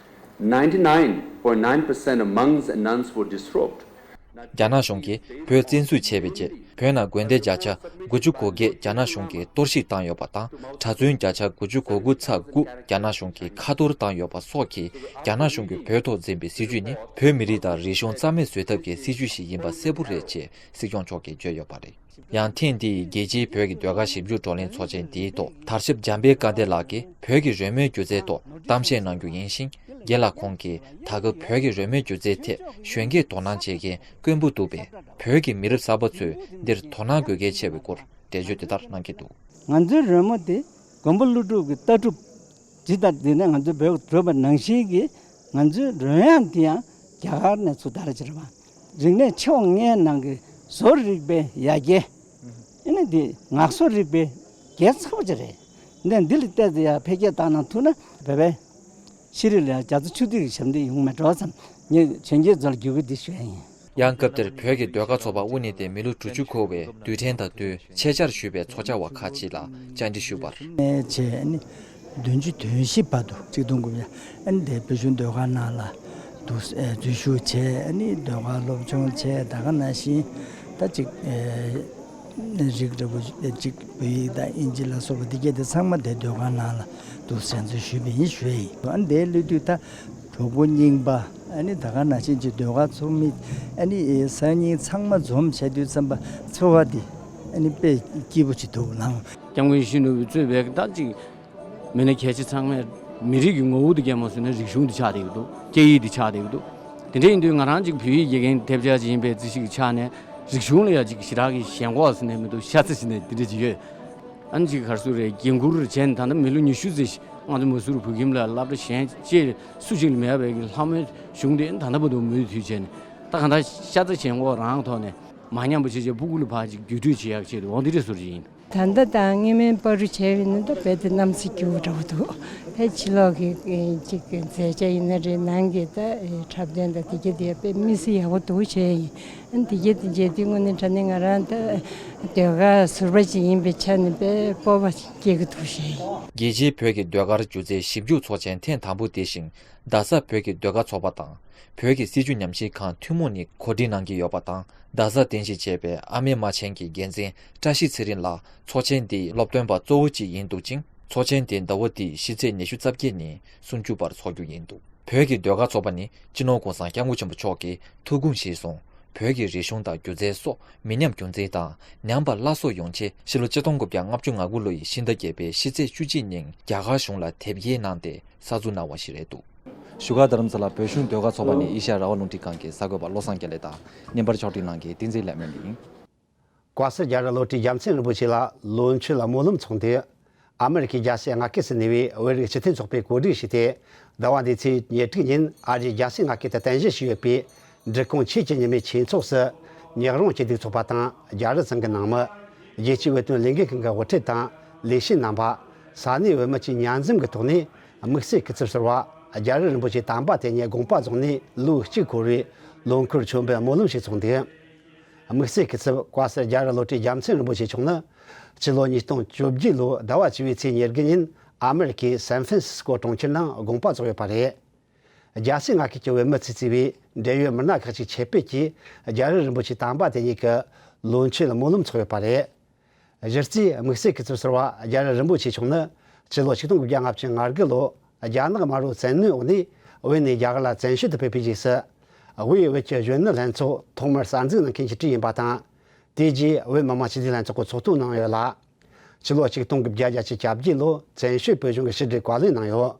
Ninety-nine point nine percent of monks and nuns were disrobed. རྒྱ་ནག་གཞུང་གིས་བོད་བཙན་འཛུལ་བྱས་པའི་རྗེས་བོད་ནང་དགོན་སྡེ་བརྒྱ་ཆ་དགུ་བཅུ་གོ་བརྒྱད་རྒྱ་ནག་གཞུང་གིས་གཏོར་བཤིག་བཏང་ཡོད་པ་དང་། གྲྭ་བཙུན་བརྒྱ་ཆ་དགུ་བཅུ་གོ་དགུ་ཚེག་དགུ་རྒྱ་ནག་གཞུང་གིས་ཁ་གཏོར་བཏང་ཡོད་པ་སོགས་ཀྱིས་རྒྱ་ནག་གཞུང་གིས་བོད་ཐོག་འཛིན་པའི་སྲིད་བྱུས་ནི་བོད་མི་རིགས་དང་རིག་གཞུང་རྩ་མེད་བཟོ་ཐབས་ཀྱི་སྲིད་བྱུས་ཤིག་ཡིན་པ་གསལ་པོ་རེད་ཅེས་སྲིད་སྐྱོང་མཆོག་གིས་བརྗོད་ཡོད་པ་རེད། ཡང་ཐེངས་འདིའི་རྒྱལ་སྤྱིའི་བོད་ཀྱི་ཟློས་གར་ཞིབ་འཇུག་བགྲོ་གླེང་ཚོགས་ཆེན་འདིའི་ཐོག་དར་ཞབས་འཇམ་དཔལ་དཀར་བདེ་ལགས་ཀྱིས་བོད་ཀྱི་རོལ་མོའི་སྒྱུ་རྩལ་ཐོག་གཏམ་བཤད་གནང་རྒྱུ་ཡིན་ཞིང་། རྒན་ལགས་ཁོང་གིས་ད་སྐབས་བོད་ཀྱི་རོལ་མོའི་སྒྱུ་རྩལ་ཐད་གཞོན་སྐྱེས་དོ་སྣང་བྱེད་མཁན་དཀོན་པོ་འདུག་པས། བོད་ཀྱི་མི་རབས་གསར་པ་ཚོས་འདིར་དོ་སྣང་དགོས་གལ་ཆེ་བའི་སྐོར་འགྲེལ་བརྗོད་དེ་ལྟར་གནང་གི་འདུག། ང་ཚོའི་རོལ་མོ་དེ་མགོན་པོ་ཀླུ་སྒྲུབ་ཀྱི་ལྟ་གྲུབ་ཇི་ལྟར་འདི་ནས་ང་ཚོའི་བོད་བགྲོད་པ་ནང་བཞིན་གྱི་ང་ཚོའི་རོལ་དབྱངས་འདི་ཡང་རྒྱ་གར་ནས་ཚུར་དར་ཕྱིན་པ། རིག་གནས་ཆེ་བ་ལྔའི་ནང་གི་བཟོ་རིག་པའི་ཡ་གྱལ། ཨ་ནི་འདི་ངག་བཟོ་རིག་པའི་རྒྱལ་ཚ་པོ་ཅིག་རེད། འདི་འདི་ལ་བལྟས་ཏེ་ཡང་འཕེལ་རྒྱས་བཏང་གནང་ཐུབ་ན་བོད་པའི་ཤེས་རིག་ལ་ཡང་རྒྱ་མཚོ་ཆུ་ཐིགས་ཀྱི་ཞབས་འདེགས་ཡོང་མེད་འགྲོ་བསམ། ངས་གཞོན་སྐྱེས་ཚོ་ལ་བརྒྱུད་སྐུལ་འདི་ཞུ་ཡ་ཡིན། ཡང་སྐབས་དེར་བོད་ཀྱི་ཟློས་གར་ཚོགས་པ་དབུ་བརྙེས་ཏེ་མི་ལོ་དྲུག་ཅུ་འཁོར་བའི་དུས་དྲན་དང་བསྟུན་ཆེད་བཅར་ཞུས་པའི་ཚོགས་བཅར་བ་ཁག་ཅིག་ལ་བཅར་འདྲི་ཞུས་པར། བྱས་ནས་བདུན་ཅུ་དོན་བཞི་བར་དུ་ཆིག་སྟོང་དགུ་བརྒྱ་ཨ་ནི་དེ་བོད་གཞུང་ཟློས་གར་ནང་ལ་འདུག་ཨེ་འཛུལ་ཞུགས་བྱས། ཨ་ནི་ཟློས་གར་སློབ་སྦྱོང་བྱས། ད་ག་ནང་བཞིན་ད་ཅིག་ཨེ་རིགས་འདྲ་བོ་ཅིག་བོད་ཡིག་དང་དབྱིན་ཇི་ལ་སོགས་པ་འདི་གྱད་དེ་ཚང་མ་དེ་ཟློས་གར་ནང་ལ་འདུག་སེ་འཛུལ་ཞུས་པ་ཡིན་ཞུ་ཡ་ཡིན། ཨ་ནི་དེའི་སླེབས་དུས་ད། གྲོགས་པོ་རྙིང་པ། ཨ་ནི་ད་ག་ནང་བཞིན་གྱི་ཟློས་གར་ཚོགས་མི། ཨ་ནི་སང་ཉིན་ཚང་མ་འཛོམས་བྱས་དུས་ཙམ་པ་ཚོར་བ་འདི་ཨ་ནི་དཔེ་སྐྱིད་པོ་ཅིག་འདུག་ལགས། སྐྱབས་མགོན་ཡིད་བཞིན་ནོར་བུས་གཙོས་པའི་ད་ཅིག་མི་སྣ་གལ་ཆེ་ཚང་མས་མི་རིགས་ཀྱི་ངོ་བོ་དེ་སྐྱེལ་མ་ཟེར་ན་རིག་གཞུང་དེ་ཆགས་བསྡད་ཀྱི་འདུག། སྐད་ཡིག་དེ་ཆགས་བསྡད་ཀྱི་འདུག། དེ་འདྲ་ཡིན་དུས་ང་རང་ཅིག་བོད་ཡིག་དགེ་རྒན་ཐེབས་ཆག་ཅིག་ཡིན་པའི་རྩིས་གཞི་གི་ཆ་ནས་རིག་གཞུང་ལ་ཡང་ཅིག་ཞེ་དྲག་གི་ཞེན་ཁོག་ཟེར་ནས་མི་འདུག། ཤ་ཚ་ཟེར་ནས་དེ་འདྲ་ཅིག་ཡོད། ཨ་ནི་ཅིག་ག་རེ་ཟེར་རེད། འགན་འཁུར་བྱས་ནས་ད་ལྟ་མི་ལོ་ཉི་ཤུ་ཙམ་ཞིག་ང་ཚོ་མ་སུ་རི་བོད་ཁྱིམ་ལ་སློབ་གྲྭ་གཞན་ཅིག་སུ་ཅིག་ལ་མེད་པའི་གི་ལྷ་མོའི་གཞུང་དེ་ད་ལྟ་བར་དུ་མུ་མཐུད་བྱས་ནས་ད་གང་ལྟར་ཤ་ཚ་ཞེན་ཁོག་རང་ཐོག་ནས་མ་ཉམས་པ་བྱས་བྱས་སྤུ་གུ་ལ་ཕར་ཅིག་བརྒྱུད་སྤྲོད་བྱེད་ཡག་ཆེད་དུ་འོ་འདི་འདྲ་བཟོ་རྒྱུ་ཡིན། ད་ལྟ་དང་སྔོན་མའི་བར་དུ་བྱས་པ་ཡིན་ན་ད་རྦད་དེ་གནམ་ས་འགྱུར་བ་འདྲ་བོ་འདུག། ད་ཕྱི་ལོགས་ཀྱི་ཅིག་མཛད་བྱ་ཡིན་ན་རེད། ནང་གི་ད་འཁྲབ་སྟོན་དང་དེ་གྱད་དེ་དཔེ་མི་སྲིད་ཡག་པོ་འདུག་བྱས་ཡིན། ཨ་ནི་དེ་གྱད་དེ་མཇལ་དུས་དངོས་གནས་དྲང་གནས་ང་རང་ད་ཟློས་གར་ཟུར་པ་ཅིག་ཡིན་པའི་ཆ་ནས་དཔེ་སྤོབས་པ་སྐྱེ་གི་འདུག་བྱས་ཡིན། རྒྱལ་སྤྱིའི་བོད་ཀྱི་ཟློས་གར་སྒྱུ་རྩལ་ཞིབ་འཇུག་ཚོགས་ཆེན་ཐེངས་དང་པོ་དེ་བཞིན་རྡ་ས་བོད་ཀྱི་ཟློས་གར་ཚོགས་པ་དང་བོད་ཀྱི་སྲིད་བྱུས་ཉམས་ཞིབ་ཁང་ཐུན་མོང་ནས་གོ་སྒྲིག་གནང་གི་ཡོད་པ་དང་། རྡ་སར་རྟེན་གཞི་བྱས་པའི་ཨ་མེ་རྨ་ཆེན་གྱི་འགན་འཛིན་བཀྲ་ཤིས་ཚེ་རིང་ལགས་ཚོགས་ཆེན་འདིའི་སློབ་སྟོན་པ་གཙོ་བོ་གཅིག་ཡིན་འདུག་ཅིང་། ཚོགས་ཆེན་དེ་ཟླ་བ་འདིའི་ཕྱི་ཚེས་ཉི་ཤུ་རྩ་བརྒྱད་ཉིན་སུམ་ཅུ་བར་འཚོགས་རྒྱུ་ཡིན་འདུག། བོད་ཀྱི་ཟློས་གར་ཚོགས་པ་ནི་སྤྱི་ནོར་༧གོང་ས་༧སྐྱབས་མགོན་ཆེན་པོ་མཆོག་གི་ཐུགས་དགོངས་གཞིར་བཟུང་། བོད་ཀྱི་རིག་གཞུང་དང་སྒྱུ་རྩལ་སོགས་མི་ཉམས་རྒྱུན་འཛིན་དང་ཉམས་པ་སླར་གསོ་ཡོང་ཆེད་ཕྱི་ལོ་ཆིག་སྟོང་དགུ་བརྒྱ་ལྔ་བཅུ་ང་དགུ་ལོ་ཡི་ཕྱི་ཟླ་བརྒྱད་པའི་ཕྱི་ཚེས་བཅུ་གཅིག་ཉིན་རྒྱ་གར་གཞུང་ལ་དེབ་སྐྱེལ་གནང་སྟེ་གསར་འཛུགས་གནང་བ་ཞིག་རེད་འདུག། བཞུགས་སྒར་རྡ་རམ་ས་ལ་བོད་གཞུང་ཟློས་གར་ཚོགས་པ་ནས་ཨེ་ཤ་ཡ་རང་དབང་རླུང་འཕྲིན་ཁང་གི་གསར་འགོད་པ་བློ་བཟང་རྒྱ་ལེགས་དང་། བརྙན་པར་ཕྱོགས་སྒྲིག་གནང་མཁན་བསྟན་འཛིན་ལེགས་སྨོན་ཡིན། བཀའ་ཟུར་རྒྱ་རི་བློ་གྲོས་རྒྱལ་མཚན་རིན་པོ་ཆེ་ལ་ལོ་མཆོད་ལ་སྨོན་ལམ་འཚོགས་འདུ། ཨ་མེ་རི་ཁའི་རྒྱལ་སའི་མངའ་སྐྱིད་སུ་གནས་པའི་བོད་རིགས་སྤྱི་མཐུན་ཚོགས་པས་གོ་སྒྲིག་བྱས་ཏེ། ཟླ་བ་འདིའི་ཚེས་ཉེར་དྲུག་ཉིན་ཨ་རིའི་རྒྱལ་སའི་མངའ་སྐྱིད་དུ་རྟེན་གཞི་བྱས་ཡོད་པའི་འབྲི་གུང་ཆོས་ཀྱི་ཉི་མའི་ཆོས་ཚོགས་སུ། ཉག་རོང་སྐྱིད་སྡུག་ཚོགས་པ་དང་རྒྱ་རི་ཚང་གི་ནང་མི། རྒྱལ་སྤྱིའི་བོད་དོན་ལས་འགུལ་ཁང་གི་དབུ་ཁྲིད་དང་ལས་བྱེད་རྣམ་པ། ས་གནས་བོད་མི་བཅས་མཉམ་འཛོམས་ཀྱི་ཐོག་ནས། དམིགས་བསལ་སྐུ་ཚབ་ཟུར་པ་རྒྱ་རི་རིན་པོ་ཆེ་དམ་པ་དེ་ཉིད་དགོངས་པ་རྫོགས་ནས་ལོ་གཅིག་འཁོར་བའི་ལོ་འཁོར་མཆོད་འབུལ་སྨོན་ལམ་ཞིག་འཚོགས་འདུག། དམིགས་བསལ་སྐུ་ཚབ་བཀའ་ཟུར་རྒྱ་རི་བློ་གྲོས་རྒྱལ་མཚན་རིན་པོ་ཆེ་མཆོག་ནི། ཕྱི་ལོ་ཉིས་སྟོང་བཅོ་བརྒྱད་ལོའི་ཟླ་བ་བཅུ་བའི་ཚེས་ཉེར་དགུ་ཉིན་ཨ་མེ་རི་ཁའི་སན་ཧྥ་རན་སི་སི་ཀོ་གྲོང་ཁྱེར་ནང་དགོངས་པ་རྫོགས་ཡོད་པ་རེད། རྒྱལ་སའི་མངའ་ཁུལ་གྱི་བོད་མི་ཚོས་གཙོས་པའི་འབྲེལ་ཡོད་མི་སྣ་ཁག་ཅིག་ཆེད་ཕེབས་ཀྱིས་རྒྱ་རི་རིན་པོ་ཆེ་དམ་པ་དེ་ཉིད་ཀྱི་ལོ་མཆོད་སྨོན་ལམ་འཚོགས་ཡོད་པ་རེད། གཞི་རྩའི་དམིགས་བསལ་སྐུ་ཚབ་ཟུར་པ་རྒྱ་རི་རིན་པོ་ཆེ་མཆོག་ནི་ཕྱི་ལོ་ཆིག་སྟོང་དགུ་བརྒྱ་ལྔ་བཅུ་ང་དགུ་ལོ་རྒྱ་ནག་དམར་པོའི་བཙན་གནོན་འོག་ནས་བོད་ནས་རྒྱ་གར་ལ་བཙན་བྱོལ་དུ་ཕེབས་པའི་རྗེས་སུ། དབུས་བོད་ཀྱི་གཞོན་ནུ་ལྷན་ཚོགས་ཐོག་མར་གསར་འཛུགས་གནང་མཁན་གྱི་གྲས་ཡིན་པ་དང་། དེ་རྗེས་བོད་མི་མང་སྤྱི་འཐུས་ལྷན་ཚོགས་ཀྱི་ཚོགས་གཙོ་གནང་ཡོད་ལ། ཕྱི་ལོ་ཆིག་སྟོང་དགུ་བརྒྱ་བརྒྱད་ཅུ་གྱ་བརྒྱད་ལོ་བཙན་བྱོལ་བོད་གཞུང་གི་ཕྱི་དྲིལ་བཀའ་བློན་གནང་ཡོད།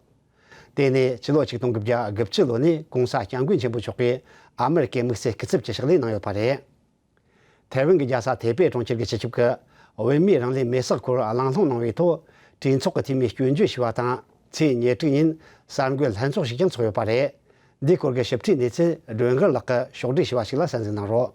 དེ་ནས་ཕྱི་ལོ་ཆིག་སྟོང་དགུ་བརྒྱ་དགུ་བཅུ་ལོ་ནས་༸གོང་ས་༸སྐྱབས་མགོན་ཆེན་པོ་མཆོག་གིས་ཨ་མེ་རི་ཀའི་དམིགས་བསལ་སྐུ་ཚབ་ཀྱི་ཕྱག་ལས་གནང་ཡོད་པ་རེད། ཐའེ་ཝན་གྱི་རྒྱལ་ས་ཐའེ་པེ་གྲོང་ཁྱེར་གྱི་སྤྱི་ཁྱབ་ཀྱིས་བོད་མིའི་རང་ལུས་མེར་སྲེག་སྐོར་གླེང་སློང་གནང་བའི་ཐོག་གྲོས་ཚོགས་ཀྱི་འཐུས་མིས་སྐྱོན་བརྗོད་ཞུས་པ་དང་། ཚེས་ཉེར་དྲུག་ཉིན་གསར་འགོད་ལྷན་ཚོགས་ཤིག་ཀྱང་ཚོགས་ཡོད་པ་རེད། འདིའི་སྐོར་གྱི་ཞིབ་ཕྲའི་གནས་ཚུལ་སྒྲོལ་དཀར་ལགས་ཀྱིས་ཕྱོགས་སྒྲིག་ཞུས་པ་ཞིག་ལ་གསན་གཟིགས་གནང་རོགས།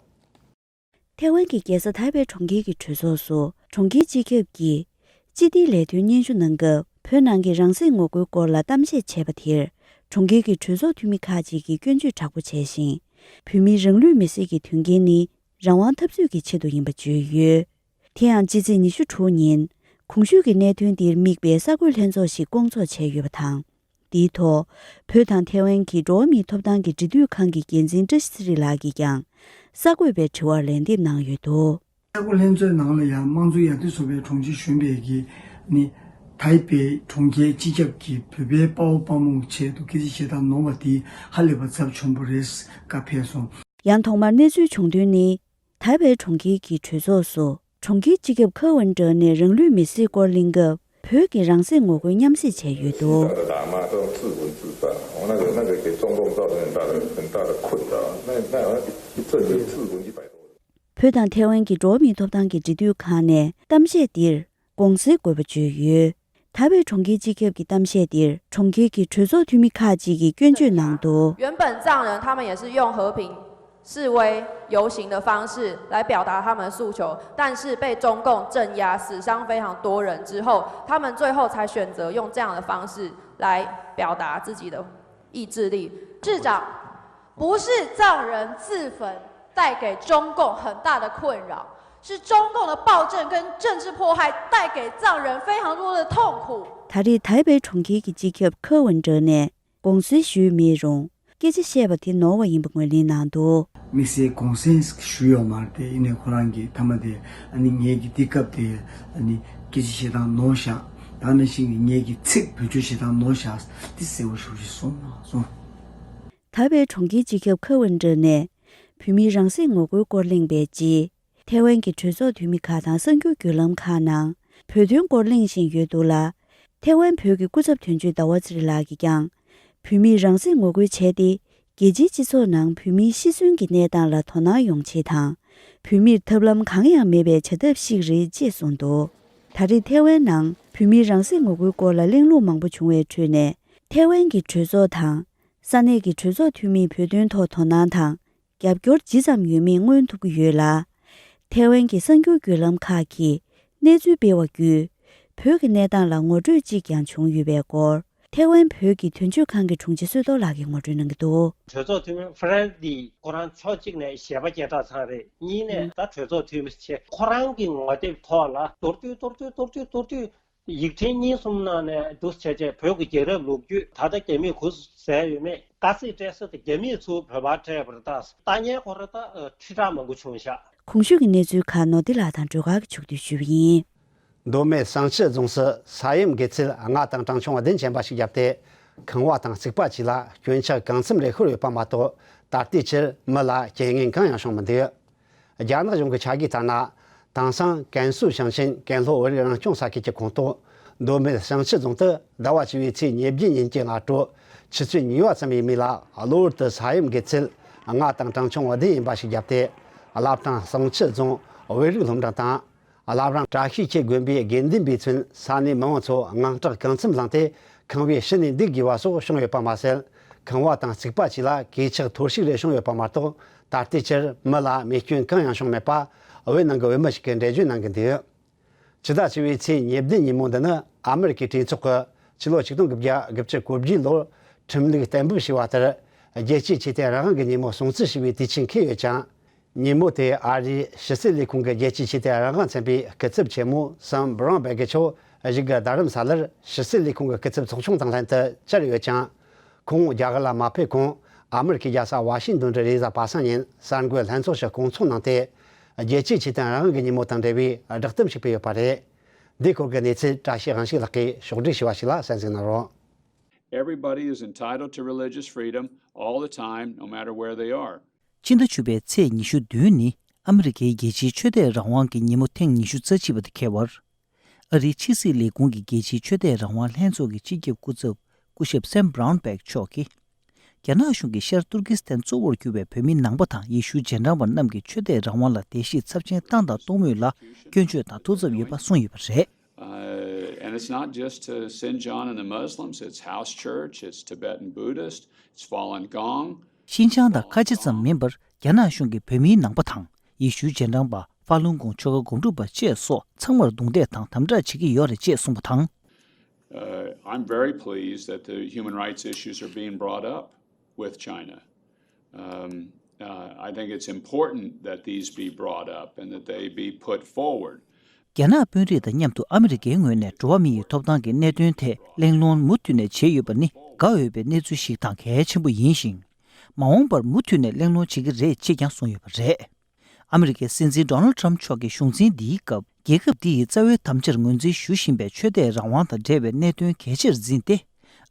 ཐའེ་ཝན་གྱི་རྒྱལ་ས་ཐའེ་པེ་གྲོང་ཁྱེར་གྱི་གྲོས་ཚོགས་སུ་གྲོང་ཁྱེར་སྤྱི་ཁྱབ་ཀྱིས་སྤྱི་བདེའི་ལས་དོན་སྙན་ཞུ་གནང་སྐབས། བོད་ནང་གི་རང་སྲེག་ངོ་རྒོལ་སྐོར་ལ་གཏམ་བཤད་བྱས་པ་དེར། གྲོང་ཁྱེར་གྱི་གྲོས་ཚོགས་འཐུས་མི་ཁག་ཅིག་གིས་སྐྱོན་བརྗོད་དྲག་པོ་བྱས་ཤིང་། བོད་མིའི་རང་ལུས་མེར་སྲེག་གི་དོན་རྐྱེན་ནི་རང་དབང་འཐབ་རྩོད་ཀྱི་ཆེད་དུ་ཡིན་པ་བརྗོད་ཡོད། དེ་ཡང་ཕྱི་ཚེས་ཉི་ཤུ་དྲུག་ཉིན་གོང་ཞུས་ཀྱི་གནད་དོན་འདིར་དམིགས་པའི་གསར་འགོད་ལྷན་ཚོགས་ཤིག་བསྐོང་ཚོགས་བྱས་ཡོད་པ་དང་། དེའི་ཐོག་བོད་དང་ཐའེ་ཝན་གྱི་འགྲོ་བ་མིའི་ཐོབ་ཐང་གི་འབྲེལ་མཐུད་ཁང་གི་འགན་འཛིན་བཀྲ་ཤིས་ཚེ་རིང་ལགས་ཀྱིས་ཀྱང་གསར་འགོད་པའི་དྲི་བར་ལན་འདེབས་གནང་ཡོད་འདུག། གསར་འགོད་ལྷན་ཚོགས་ནང་ལ་ཡང་དམངས་གཙོའི་ཡར་ཐོན་ཚོགས་པའི་དྲུང་ཆེ་གཞོན་པས་ཀྱིས་ནི། ཐའེ་པེ་གྲོང་ཁྱེར་སྤྱི་ཁྱབ་ཀྱིས་བོད་པའི་དཔའ་བོ་དཔའ་མོའི་ཆེད་དུ་སྐད་ཆ་བཤད་སྟངས་ནོར་བ་དེ་ཧ་ལས་པ་ཚབས་ཆེན་པོ་རེད། བཀའ་ཕེབས་སོང་། ཡང་ཐོག་མར་གནས་ཚུལ་བྱུང་དོན་ནི། ཐའེ་པེ་གྲོང་ཁྱེར་གྱི་གྲོས་ཚོགས་སུ་གྲོང་ཁྱེར་སྤྱི་ཁྱབ་ཁེ་ཝུན་ཀྲེང་ནས་རང་ལུས་མེར་སྲེག་སྐོར་གླེང་སྐབས། བོད་ཀྱི་རང་སྲེག་ངོ་རྒོལ་མཉམ་བསྲེས་བྱས་ཡོད་འདུག། 那个打骂这种自刎自杀，我那个那个给中共造成很大的很大的困扰，那那这这自刎几百多人。 བོད་དང་ཐའེ་ཝན་གྱི་འགྲོ་བ་མིའི་ཐོབ་ཐང་གི་འབྲེལ་མཐུད་ཁང་ནས་གཏམ་བཤད་འདིར་དགོངས་སེལ་དགོས་པ་བརྗོད་ཡོད། ཐའེ་པེ་གྲོང་ཁྱེར་སྤྱི་ཁྱབ་ཀྱི་གཏམ་བཤད་འདིར་གྲོང་ཁྱེར་གྱི་གྲོས་ཚོགས་འཐུས་མི་ཁག་ཅིག་གིས་སྐྱོན་བརྗོད་གནང་འདུག། 原本藏人他们也是用和平示威游行的方式来表达他们的诉求，但是被中共镇压，死伤非常多人之后，他们最后才选择用这样的方式来表达自己的意志力。市长，不是藏人自焚带给中共很大的困扰，是中共的暴政跟政治迫害带给藏人非常多的痛苦。 ད་རེས་ཐའེ་པེ་གྲོང་ཁྱེར་གྱི་སྤྱི་ཁྱབ་ཁེ་ཝུན་ཀྲེང་ནས་དགོངས་སེལ་ཞུས་མེད་རུང་། སྐད་ཆ་བཤད་པ་དེ་ནོར་བ་ཡིན་པ་ངོས་ལེན་གནང་འདུག། དམིགས་བསལ་དགོངས་སེལ་ཞུས་ཡོད་མ་རེད་དེ། ཡིན་ནའི་ཁོ་རང་གིས་མཐའ་མ་དེ་ཨ་ནི་ངེད་ཀྱི་དེ་སྐབས་དེ་ཨ་ནི་སྐད་ཆ་བཤད་སྟངས་ནོར་བཞག། ད་ནང་བཞིན་གྱི་ངེད་ཀྱི་ཚིག་བེད་སྤྱོད་བྱེད་སྟངས་ནོར་བཞག་དེ་གསལ་པོ་ཞེ་པོ་ཞིག་གསུངས་གནང་སོང་། ཐའེ་པེ་གྲོང་ཁྱེར་སྤྱི་ཁྱབ་ཁེ་ཝུན་ཀྲེང་ནས་བོད་མིའི་རང་སྲེག་ངོ་རྒོལ་སྐོར་གླེང་བའི་རྗེས། ཐའེ་ཝན་གྱི་གྲོས་ཚོགས་འཐུས་མི་ཁག་དང་གསར་འགྱུར་བརྒྱུད་ལམ་ཁག་ནང་བོད་དོན་སྐོར་གླེང་བཞིན་ཡོད་འདུག་ལ། ཐའེ་ཝན་བོད་ཀྱི་སྐུ་ཚབ་དོན་གཅོད་ཟླ་བ་ཚེ་རིང་ལགས་ཀྱིས་ཀྱང་། བོད་མིས་རང་སྲེག་ངོ་རྒོལ་བྱས་ཏེ། རྒྱལ་སྤྱིའི་སྤྱི་ཚོགས་ནང་བོད་མིའི་ཤི་གསོན་གྱི་གནས་སྟངས་ལ་དོ་སྣང་ཡོང་ཆེད་དང་། བོད་མིར་ཐབས་ལམ་གང་ཡང་མེད་པའི་བྱ་ཐབས་ཤིག་རེད་ཅེས་གསུངས་འདུག། ད་རེས་ཐའེ་ཝན་ནང་བོད་མིའི་རང་སྲེག་ངོ་རྒོལ་སྐོར་ལ་གླེང་ལུགས་མང་པོ་བྱུང་བའི་ཁྲོད་ནས། ཐའེ་ཝན་གྱི་གྲོས་ཚོགས་དང་། ས་གནས་ཀྱི་གྲོས་ཚོགས་འཐུས་མིས་བོད་དོན་ཐོག་དོ་སྣང་དང་། རྒྱབ་སྐྱོར་ཇི་ཙམ་ཡོད་མེད་མངོན་ཐུབ་ཀྱི་ཡོད་ལ། ཐའེ་ཝན་གྱི་གསར་འགྱུར་བརྒྱུད་ལམ་ཁག་གིས་གནས་ཚུལ་སྤེལ་བ་བརྒྱུད། བོད་ཀྱི་གནས་སྟངས་ལ་ངོ་སྤྲོད་ཅིག་ཀྱང་བྱུང་ཡོད་པའི་སྐོར། ཐའེ་ཝན་བོད་ཀྱི་དོན་གཅོད་ཁང་གི་དྲུང་ཆེ་བསོད་རྡོར་ལགས་ཀྱིས་ངོ་སྤྲོད་གནང་གི་འདུག། གྲོས་ཚོགས་འཐུས་མི་ཧྥ་རན་ཌི་ཁོ་རང་ཕྱོགས་གཅིག་ནས་ཞལ་པ་སྐྱེ་གྲགས་ཚང་རེད། གཉིས་ནས་ད་གྲོས་ཚོགས་འཐུས་མི་ཆེ་ཁོ་རང་གི་ངོ་དེབ་ཐོག་ལ་མདོར་བསྡུས་མདོར་བསྡུས་མདོར་བསྡུས་མདོར་བསྡུས། ཡིག་ཕྲེང་གཉིས་གསུམ་ནང་ནས་འདུག་བྱས་བྱས་བོད་ཀྱི་རྒྱལ་རབས་ལོ་རྒྱུས། ད་ལྟ་རྒྱ་མིས་གུ་ཟས་ཡོད་མེད། དཀའ་ཚེགས་སྤྲད་ས་དེ་རྒྱ་མིས་ཚུར་བོད་པར་སྤྲད་པ་རེད། ད་ལྟ་ཉན་ཁོ་ར་ད་ཁྲི་ཕྲག་མང་པོ་བྱུང་ཤག། གོང་ཞུས་ཀྱི་གནས་ཚུལ་ཁག་ནོར་བདེ་ལགས་དང་སྒྲོལ་དཀར་གྱིས་ཕྱོགས་བསྡུས་ཞུས་པ་ཡིན། མདོ་སྨད་བསང་ཆུ་རྫོང་སུ་ས་ཡོམ་དགེ་ཚུལ་རྔ་དང་གྲང་ཆུང་བདུན་ཅན་པ་ཞིག་བརྒྱབ་སྟེ། ཁང་བ་དང་རྩིག་པ་བཅས་ལ་སྐྱོན་ཆག་གང་འཚམ་རེ་ཤོར་ཡོད་པ་མ་གཏོགས། ད་ལྟའི་ཆར་མི་ལ་རྐྱེན་ངན་གང་ཡང་བྱུང་མི་འདུག། རྒྱ་ནག་གཞུང་གི་ཆ་གིས་ལྟར་ན། དེང་སང་ཀན་སུའུ་ཞིང་ཆེན་ཀན་ལྷོ་བོད་རིགས་རང་སྐྱོང་ས་ཁུལ་གྱི་ཁོངས་གཏོགས་མདོ་སྨད་བསང་ཆུ་རྫོང་དུ་ཟླ་བ་བཅུ་བའི་ཚེས་ཉེར་བརྒྱད་ཉིན་གྱི་སྔ་དྲོ་ཆུ་ཚོད་གཉིས་པ་ཙམ་ཡིན་མིན་ལ། གློ་བུར་དུ་ས་ཡོམ་དགེ་ཚུལ་རྔ་དང་གྲང་ཆུང་བདུན་ཡིན་པ་ཞིག་བརྒྱབ་སྟེ། བླ་བྲང་བསང་ཆུ་རྫོང་བོད་རིགས་སློབ་འབྲིང་དང་། བླ་བྲང་བཀྲ་ཤིས་འཁྱིལ་དགོན་པའི་དགེ་འདུན་པས་མཚོན། ས་གནས་མི་མང་ཚོ་དངངས་སྐྲག་གང་འཚམ་ལངས་ཏེ། ཁང་པའི་ཕྱི་ནས་འདུག་དགོས་པ་སོགས་བྱུང་ཡོད་པ་མ་ཟད། ཁང་བ་དང་རྩིག་པ་བཅས་ལ་གས་ཆག་ཐོར་ཞིག་རེ་བྱུང་ཡོད་པ་མ་གཏོགས། ད་ལྟའི་ཆར་མི་ལ་རྨས་སྐྱོན་གང་ཡང་བྱུང་མེད་པ། བོད་ནང་གི་བོད་མི་ཞིག་གིས་འགྲེལ་བརྗོད་གནང་གི་འདུག། ཕྱི་ཟླ་བཅུ་བའི་ཚེས་ཉེར་བདུན་ཉིན་མོ་འདི་ནི་ཨ་མེ་རི་ཀའི་གྲོས་ཚོགས་ཀྱིས་ཕྱི་ལོ་ཆིག་སྟོང་དགུ་བརྒྱ་དགུ་བཅུ་གོ་བརྒྱད་ལོར་ཁྲིམས་ལུགས་གཏན་འབེབས་བྱས་པ་ལྟར། རྒྱལ་སྤྱིའི་ཆོས་དད་རང་དབང་གི་ཉིན་མོ་སྲུང་བརྩི་ཞུ་བའི་དུས་ཆེན་འཁེལ་ཡོད་ཅིང་། ཉིན་མོ་དེ་ཨ་རིའི་ཕྱི་སྲིད་ལས་ཁུངས་ཀྱི་རྒྱལ་སྤྱིའི་ཆོས་དད་རང་དབང་ཚན་པའི་སྐུ་ཚབ་ཆེན་མོ་སམ་བྷི་རོན་བྷེག་གིས་མཆོག་གཞུགས་ཀྱི་རྡ་རམ་ས་ལར་ཕྱི་སྲིད་ལས་ཁུངས་ཀྱི་སྐུ་ཚབ་ཚོགས་ཆུང་དང་ལྷན་དུ་བཅར་ཡོད་ཅིང་། ཁོང་རྒྱ་གར་ལ་མ་ཕེབས་གོང་ཨ་མེ་རི་ཁའི་རྒྱལ་ས་ཝ་ཤིང་ཏོན་དུ་རེས་གཟའ་པ་སངས་ཉིན་གསར་འགོད་ལྷན་ཚོགས་ཤིག་བསྐོང་ཚོགས་གནང་སྟེ། རྒྱལ་སྤྱིའི་ཆོས་དད་རང་དབང་གི་ཉིན་མོ་དང་འབྲེལ་བའི་བསྒྲགས་གཏམ་ཞིག་སྤེལ་ཡོད་པ་རེད། འདིའི་སྐོར་གྱི་གནས་ཚུལ་བཀྲ་ཤིས་དབང་ཕྱུག་ལགས་ཀྱིས་ཕྱོགས་སྒྲིག་ཞུས་པ་ཞིག་ལ་གསན་གཟིགས་གནང་རོགས། Everybody is entitled to religious freedom all the time, no matter where they are. ཕྱི་ཟླ་བཅུ་པའི་ཚེས་ཉི་ཤུ་བདུན་ནི་ཨ་མེ་རི་ཁའི་རྒྱལ་སྤྱིའི་ཆོས་དད་རང་དབང་གི་ཉིན་མོ་ཐེངས་ཉི་ཤུ་རྩ་གཅིག་པ་དེ་འཁེལ་བར། ཨ་རིའི་ཕྱི་སྲིད་ལས་ཁུངས་ཀྱི་རྒྱལ་སྤྱིའི་ཆོས་དད་རང་དབང་ལྷན་ཚོགས་ཀྱི་སྤྱི་ཁྱབ་སྐུ་ཚབ་སྐུ་ཞབས་སེམ་བྷ་རའུན་བྷེག་མཆོག་གིས། རྒྱ་ནག་གཞུང་གིས་ཤར་ཏུར་ཀི་སི་ཐན་གཙོ་བོར་གྱུར་པའི་བོད་མི་ནང་པ་དང་ཡེ་ཤུ་རྗེས་འབྲང་པ་རྣམས་ཀྱི་ཆོས་དད་རང་དབང་ལ་བརྡལ་བཤིག་ཚབས་ཆེན་བཏང་དང་གཏོང་མུས་ལ་སྐྱོན་བརྗོད་དང་ཐུགས་འཚབ་ཡོད་པ་གསུངས་ཡོད་པ་རེད། Uh, and it's not just to Xinjiang and the Muslims, it's House Church, it's Tibetan Buddhist, it's Falun Gong. ཤིན་ཅང་དང་ཁ་ཆེ་ཙམ་མིན་པར་རྒྱ་ནག་གཞུང་གིས་བོད་མིའི་ནང་པ་དང་ཡེ་ཤུའི་རྗེས་འབྲང་པ་ཧྥ་ལུན་གོང་ཆོལ་ཁ་སྒོམ་སྒྲུབ་པ་བཅས་སོགས་ཚང་མར་རྡུང་རྡེག་དང་དམ་དྲག་བྱེད་ཀྱི་ཡོད་རེད་ཅེས་གསུངས་པ་དང་། Uh, I'm very pleased that the human rights issues are being brought up with China. Um, uh, I think it's important that these be brought up and that they be put forward. རྒྱ་ནག་དཔོན་རིགས་དང་མཉམ་དུ་ཨ་མི་རི་ཀའི་ངོས་ནས་འགྲོ་བ་མི་ཡི་ཐོབ་ཐང་གི་གནད་དོན་ཐད་གླེང་སློང་མུ་མཐུད་ནས་བྱས་ཡོད་པ་ནི་དགའ་འོས་པའི་གནས་ཚུལ་ཞིག་དང་གལ་ཆེན་པོ་ཡིན་ཞིང་། མ་འོངས་པར་མུ་མཐུད་ནས་གླེང་སློང་བྱེད་ཀྱི་རེད་ཅེས་ཀྱང་གསུངས་ཡོད་པ་རེད། ཨ་མི་རི་ཀའི་སྲིད་འཛིན་ཌོ་ནལ་ཊམ་མཆོག་གི་གཞུང་འཛིན་འདིའི་སྐབས་རྒྱལ་ཁབ་འདི་ཡི་རྩ་བའི་དམ་བཅར་ངོས་འཛིན་ཞུ་བཞིན་པའི་ཆོས་དད་རང་དབང་དང་འབྲེལ་བའི་གནད་དོན་གལ་ཆེར་འཛིན་ཏེ།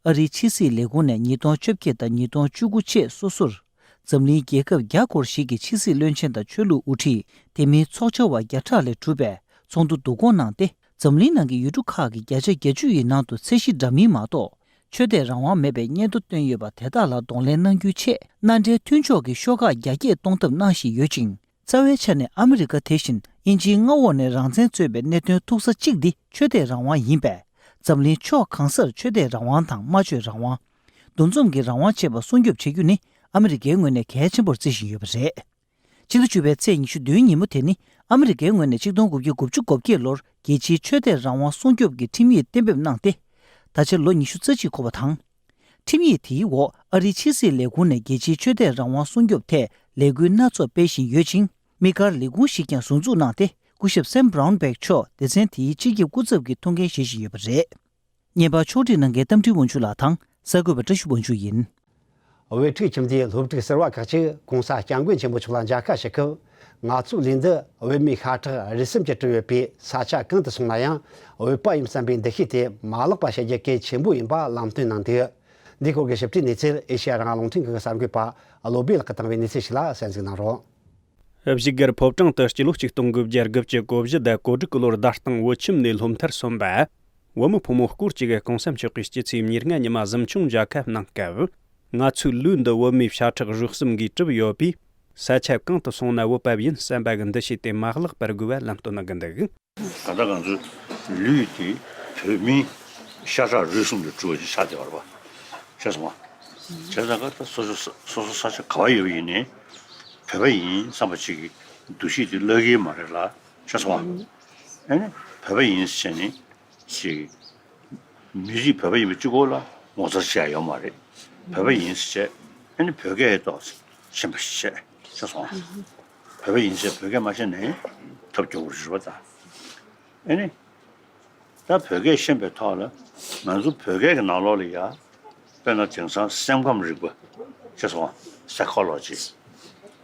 ཨ་རིའི་ཕྱི་སྲིད་ལས་ཁུངས་ནས་ཉིས་སྟོང་བཅོ་བརྒྱད་དང་ཉིས་སྟོང་བཅུ་དགུ་བཅས་སོ་སོར་འཛམ་གླིང་རྒྱལ་ཁབ་བརྒྱ་སྐོར་ཞིག་གི་ཕྱི་སྲིད་བློན་ཆེན་དང་ཆོས་ལུགས་དབུ་ཁྲིད། དེ་མིན་ཚོགས་བཅར་བ་བརྒྱ་ཕྲག་ལས་གྲུབ་པའི་ཚོགས་འདུ་བསྡུ་སྐོང་གནང་སྟེ། འཛམ་གླིང་ནང་གི་ཡུལ་གྲུ་ཁག་གི་བརྒྱ་ཆ་བརྒྱད་ཅུ་ཡི་ནང་དུ་ཚད་གཞི་འདྲ་མིན་མ་གཏོགས་ཆོས་དད་རང་དབང་མེད་པའི་སྙན་ཐོ་བཏོན་ཡོད་པ་དེ་དག་ལ་གདོང་ལེན་གནང་རྒྱུའི་ཆེད་མནའ་འབྲེལ་མཐུན་ཕྱོགས་ཀྱི་ཤོག་ཁག་རྒྱ་སྐྱེད་གཏོང་ཐབས་གནང་བཞིན་ཡོད་ཅིང་། རྩ་བའི་ཆ་ནས་ཨ་མི་རི་ཀ་དེ་བཞིན་དབྱིན་ཇིའི་མངའ་འོག་ནས་རང་བཙན་རྩོད་པའི་གནད་དོན་ཐུག་ས་གཅིག་འདི་ཆོས་དད་རང་དབང་ཡིན་པས། འཛམ་གླིང་ཕྱོགས་གང་སར་ཆོས་དད་རང་དབང་དང་སྨྲ་བརྗོད་རང་དབང་། འདུ་འཛོམས་ཀྱི་རང་དབང་བཅས་པ་སྲུང་སྐྱོབ་བྱེད་རྒྱུ་ནི་ཨ་མི་རི་ཀའི་ངོས་ནས་གལ་ཆེན་པོར་བརྩི་བཞིན་ཡོད་པ་རེད། ཕྱི་ཟླ་བཅུ་པའི་ཚེས་ཉི་ཤུ་བདུན་ཉིན་མོ་དེ་ནི་ཨ་མི་རི་ཀའི་ངོས་ནས་ཆིག་སྟོང་དགུ་བརྒྱ་དགུ་བཅུ་གོ་བརྒྱད་ལོར་རྒྱལ་སྤྱིའི་ཆོས་དད་རང་དབང་སྲུང་སྐྱོབ་ཀྱི་ཁྲིམས་ཡིག་གཏན་འབེབས་གནང་སྟེ། ད་ཆ་ལོ་ཉི་ཤུ་རྩ་གཅིག་འཁོར་བ་དང་། ཁྲིམས་ཡིག་དེའི་འོག་ཨ་རིའི་ཕྱི་སྲིད་ལས་ཁུངས་ནས་རྒྱལ་སྤྱིའི་ཆོས་དད་རང་དབང་སྲུང་སྐྱོབ་ཐད་ལས་འགུལ་སྣ་ཚོགས་སྤེལ་བཞིན་ཡོད་ཅིང་། དམིགས་བཀར་ལས་ཁུངས་ཤིག་ཀྱང་ཟུར་འཛུགས་གནང་སྟེ། སྐུ་ཞབས་སེམ་བྷ་རའུན་བྷེག་མཆོག་སྡེ་ཚན་དེའི་སྤྱི་ཁྱབ་སྐུ་ཚབ་ཀྱི་ཐུགས་འགན་བཞེས་བཞིན་ཡོད་པ་རེད། བརྙན་པར་ཕྱོགས་སྒྲིག་གནང་མཁན་རྟ་མགྲིན་དབང་ཕྱུག་ལགས་དང་གསར་འགོད་པ་བཀྲ་ཤིས་དབང་ཕྱུག་ཡིན། དབུས་ཁྲིད་ཁྱིམ་སྡེའི་སློབ་ཕྲུག་ཟུར་པ་ཁག་ཅིག་༸གོང་ས་༸སྐྱབས་མགོན་ཆེན་པོ་མཆོག་ལ་མཇལ་ཁ་ཞུ་སྐབས། ང་ཚོའི་ལུས་འདི་བོད་མིའི་ཤ་ཁྲག་རུས་གསུམ་གྱིས་གྲུབ་ཡོད་པས་ས་ཆ་གང་དུ་སོང་ན་ཡང་བོད་པ་ཡིན་བསམ་པའི་འདུ་ཤེས་དེ་མ་བརླག་པ་བྱ་རྒྱུ་གལ་ཆེན་པོ་ཡིན་པ་ལམ་སྟོན་གནང་འདུག། འདིའི་སྐོར་གྱི་ཞིབ་ཕྲའི་གནས་ཚུལ་ཨེ་ཤེ་ཡ་རང་དབང་རླུང་འཕྲིན་ཁང་གི་གསར་འགོད་པ་བློ་བྷེ་ལགས་ཀྱིས་བཏང་བའི་གནས་ཚུལ་ཞིག་ལ་གསན་གཟིགས་གནང་རོགས། བཞུགས་སྒར་ཕོ་བྲང་དུ་སྤྱི་ལོ་ཆིག་སྟོང་དགུ་བརྒྱ་དགུ་བཅུ་གོ་བཞི་ཟླ་གོ་དྲུག་གི་ལོར་བརྡ་སྟངས་བོད་ཁྱིམ་ནས་སློབ་མཐར་སོན་པ། བུ་མོ་ཕོ་མོ་སྐོར་གཅིག་གིས་༸གོང་ས་མཆོག་གིས་སྐྱེ་ཚེས་ཉེར་ལྔ་ཉི་མ་གཟིམ་ཆུང་མཇལ་ཁ་གནང་སྐབས། ང་ཚོའི་ལུས་འདི་བོད་མིའི་ཤ་ཁྲག་རུས་གསུམ་གྱིས་གྲུབ་ཡོད་པས། ས་ཆ་གང་དུ་སོང་ན་བོད་པ་ཡིན་བསམ་པ་གི་འདུ་ཤེས་དེ་མ་བརླག་པར་དགོས་པ་ལམ་སྟོན་གནང་གི་འདུག། ད་ལྟ་ང་ཚོའི་ལུས་དེ་བོད་མིའི་ཤ་ཁྲག་རུས་གསུམ་གྱིས་གྲུབ་པ་ཞིག་ཆགས་བསྡད་པ་རེད་པ། ཤེས་སོང་ང་། བྱས་ཙང་ཀ་ད་སོ་སོ་སོ་སོ་ས་ཆ་ག་པར་ཡོད་པ་ཡིན་ནའི་བོད་པ་ཡིན་བསམ་པ་ཅིག་གི་འདུ་ཤེས་དེ་བརླག་གི་མ་རེད་ལ། ཤེས་སོང་ང་། ཨ་ནི་བོད་པ་ཡིན་ཟེར་ནས་ཅིག་མི་རིགས་བོད་པ་ཡིན་པ་གཅིག་པོ་ལ་ངོ་མཚར་ཆེ་ཡ་ཡོད་མ་རེད། བོད་པ་ཡིན་ཟེར་བྱས་ཨ་ནི་བོད་སྐད་ཏོག་ཙམ་ཤེས་པ་ཞིག་བྱས། ཤེས་སོང་ང་། བོད་པ་ཡིན་ཟེར་བོད་སྐད་མ་ཤེས་ནའི་ཐབས་སྐྱོ་པོ་རེད་པ་ད། ཨ་ནི། ད་བོད་སྐད་ཤེས་པའི་ཐོག་ལ་ང་ཚོ་བོད་སྐད་ཀྱི་ནང་ལོགས་ལ་ཡ། དཔེར་ན་དེང་སང་སེམས་ཁམས་རིག་པ། ཤེས་སོང་ང་། Psychology།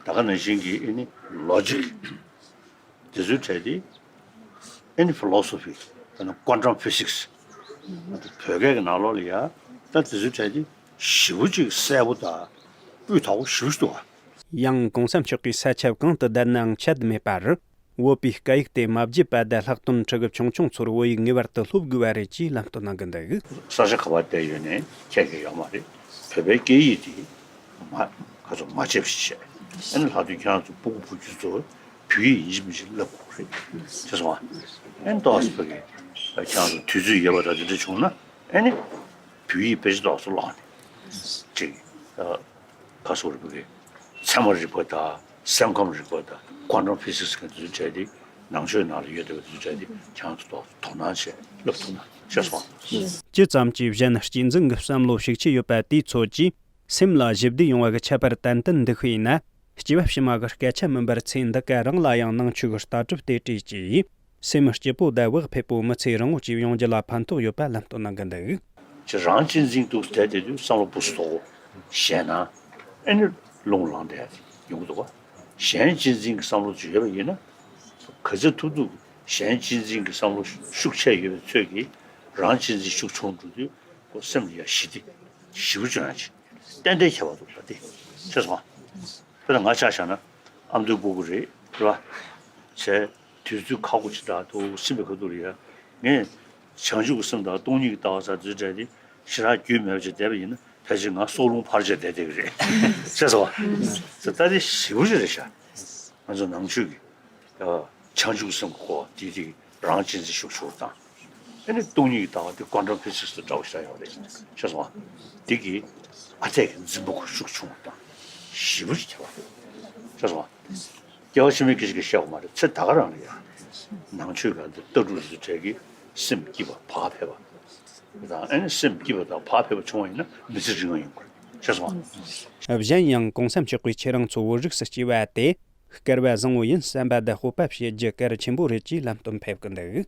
ད་ག་ནང་བཞིན་གྱི་ཨ་ནི་Logic། དེ་ཚོའི་གྲས་དེ་ཨ་ནི་Philosophy། དཔེར་ན་Quantum Physics། བོད་སྐད་ཀྱི་ནང་ལོགས་ལ་ཡ། ད་དེ་ཚོའི་གྲས་དེ་ཞེ་པོ་ཅིག་གསལ་པོ་དང་སྤུས་དག་པོ་ཞེ་པོ་ཅིག་འདུག་ག། ཡང་༸གོང་ས་མཆོག་གིས་ས་ཆ་གང་དུ་བསྡད་ནའང་ཆད་མེད་པར། བོད་པའི་སྐད་ཡིག་དེ་མ་བརྗེད་པ་དང་ལྷག་དོན་ཕྲུ་གུ་ཆུང་ཆུང་ཚོར་བོད་ཡིག་ངེས་པར་དུ་སློབ་དགོས་པ་རེད་ཅེས་ལམ་སྟོན་གནང་གི་འདུག། ས་ཆ་ག་པར་བསྡད་ཡོད་ནའི་ཁྱད་ཀྱི་ཡོད་མ་རེད། བོད་པའི་སྐད་ཡིག་དེ་མ་ག་ཚོད་མ་བརྗེད་པ་ཞིག་བྱས། ཨ་ནི་ལྷག་དོན་ཁྱེད་རང་ཚོ་སྤུ་གུ་བུ་རྒྱུད་ཚོར་བོད་ཡིག་ཡིན་གཅིག་མིན་གཅིག་བསླབ་དགོས་རེད། ཤེས་སོང་ང་། ཨ་ནི་ཏོག་ཙམ་བོད་སྐད་ཁྱེད་རང་ཚོ་དུས་ཚོད་ཡོད་པ་དང་དེ་འདྲ་བྱུང་ན་ཨ་ནི་བོད་ཡིག་དཔེ་ཆ་ཏོག་ཙམ་ཀློག་ནས་ཅིག་ཨ། ཁ་སོགས་རིག་པ་གི་ཚད་མ་རིག་པ་དང་སེམས་ཁམས་རིག་པ་དང་Quantum Physics གི་འདི་ཚོའི་གྲས་དེ་ནང་ཆོས་ནང་ལ་ཡོད་བསྡད་པ་འདི་ཚོའི་གྲས་དེ་ཁྱེད་རང་ཚོ་ཐོག་དོ་སྣང་བྱས་བསླབ་ཐུབ་ན་ཤེས་སོང་། ཅི་ཙམ་གྱིས་གཞན་གཅེས་འཛིན་གྱི་བསམ་བློ་ཤུགས་ཆེ་ཡོད་པ་དེའི་ཚོད་ཀྱིས་སེམས་ལ་ཞི་བདེ་ཡོང་བ་གི་ཁྱད་པར་ཏན་ཏན་འདུག་ཤེས་ན། སྐྱེ་བ་ཕྱི་མ་གི་སྐད་ཆ་མིན་པར་ཚེ་འདི་ག་རང་ལ་ཡང་ནང་ཆོས་ཀྱི་ལྟ་གྲུབ་དེ་སྤྲད་ཀྱིས། སེམས་སྐྱིད་པོ་དང་བག་ཕེབས་པོ་མི་ཚེ་རིང་བོ་ཅིག་ཡོང་རྒྱུ་ལ་ཕན་ཐོགས་ཡོད་པ་ལམ་སྟོན་གནང་གི་འདུག། ཁྱེད་རང་གཅེས་འཛིན་འདུག་བསྡད་དེ་དུས་བསམ་བློ་སྦུག་སུ་དོག་བཤད་ན་ཨེ་ནི་རླུང་ལངས་བསྡད་ཡོང་གི་འདུག་ག། གཞན་གཅེས་འཛིན་གྱི་བསམ་བློ་ཅིག་ཡོད་པ་ཡིན་ན་ག་ཚོད་ཐུབ་ཐུབ་གཞན་གཅེས་འཛིན་གྱི་བསམ་བློ་ཤུགས་ཆེ་ཡོད་པའི་ཚོད་ཀྱིས་རང་གཅེས་འཛིན་ཤུགས་ཆུང་འགྲོ་དུས་ཁོ་སེམས་ལ་ཡ་ཞི་བདེ་ཞེ་པོ་བྱུང་ཡ་ཅིག་ཏན་ཏན་ཁྱད་པར་འདུག་ད་དེ་ཤེས་སོང་ང་། དཔེར་ན་ང་ཆ་བཞག་ན་ཨ་མདོའི་སྤུ་གུ་རེད་རེད་བ། བྱས་དུས་ཚོད་ཁག་པོ་ཅིག་དང་དུ་སེམས་པའི་ཁ་ཐུག་ལ་ཡ་ ངས་བྱང་ཆུབ་ཀྱི་སེམས་དང་སྟོང་ཉིད་ཀྱི་ལྟ་བ་ཟེར་དུས་འདྲ་དེ་ཞེ་དྲག་རྒྱུས་མེད་པ་ཅིག་བསྡད་པ་ཡིན་ན། ཕལ་ཆེར་ང་སྲོག་རླུང་འཕར་བྱས་བསྡད་བསྡད་ཀྱི་རེད། ཤེས་སོང་ང་། ད་དེ་ཞེ་པོ་ཅིག་རེད་ཤག། ང་ཚོ་ནང་ཆོས་ཀྱི་བྱང་ཆུབ་སེམས་ཀྱི་སྐོར་དེ་དེ་རང་གཅེས་འཛིན་ཤུགས་ཆེ་བོ་དང་། ཨ་ནི་སྟོང་ཉིད་ཀྱི་ལྟ་བ་དེ་ཀོན་ཊམ་ཕི་སིག་སི་དང་འདྲ་བོ་ཞིག་ཡོད་རེད། ཤེས་སོང་ང་། དེ་གི་ཨ་ཐད་ཀྱི་འཛིན་པ་ཁོ་ཤུགས་ཆུང་བ་དང་ཞེ་པོ་ཅིག་ཁྱད་པར། ཤེས་སོང་ང་། སྐྱེ་བ་ཕྱི་མའི་སྐད་ཆ་གི་བཤད་དགོས་མ་རེད། ཚེ་ད་ག་རང་རེད་ཡ། ནང་ཆོས་ཀྱི་ལྟ་གྲུབ་རེད་ཚུལ་འབྲས་ཀྱི་སེམས་སྐྱིད་པ་བག་ཕེབས་པ། དང་ཨ་ནི་སེམས་སྐྱིད་པ་དང་བག་ཕེབས་པ་བྱུང་བ་ཡིན་ན་མི་ཚེ་རིང་བ་ཡོང་གི་རེད། ཤེས་སོང་ང་། གཞན་ཡང་གོང་ས་མཆོག་གིས་ཁྱེད་རང་ཚོ་བོད་རིགས་སུ་སྐྱེ་བ་དེ་སྐལ་བ་བཟང་བོ་ཡིན་བསམ་པ་དང་སྤོབས་པ་བྱེད་རྒྱུ་གལ་ཆེན་པོ་རེད་ཅེས་ལམ་སྟོན་ཕེབས་ཀྱི་འདུག།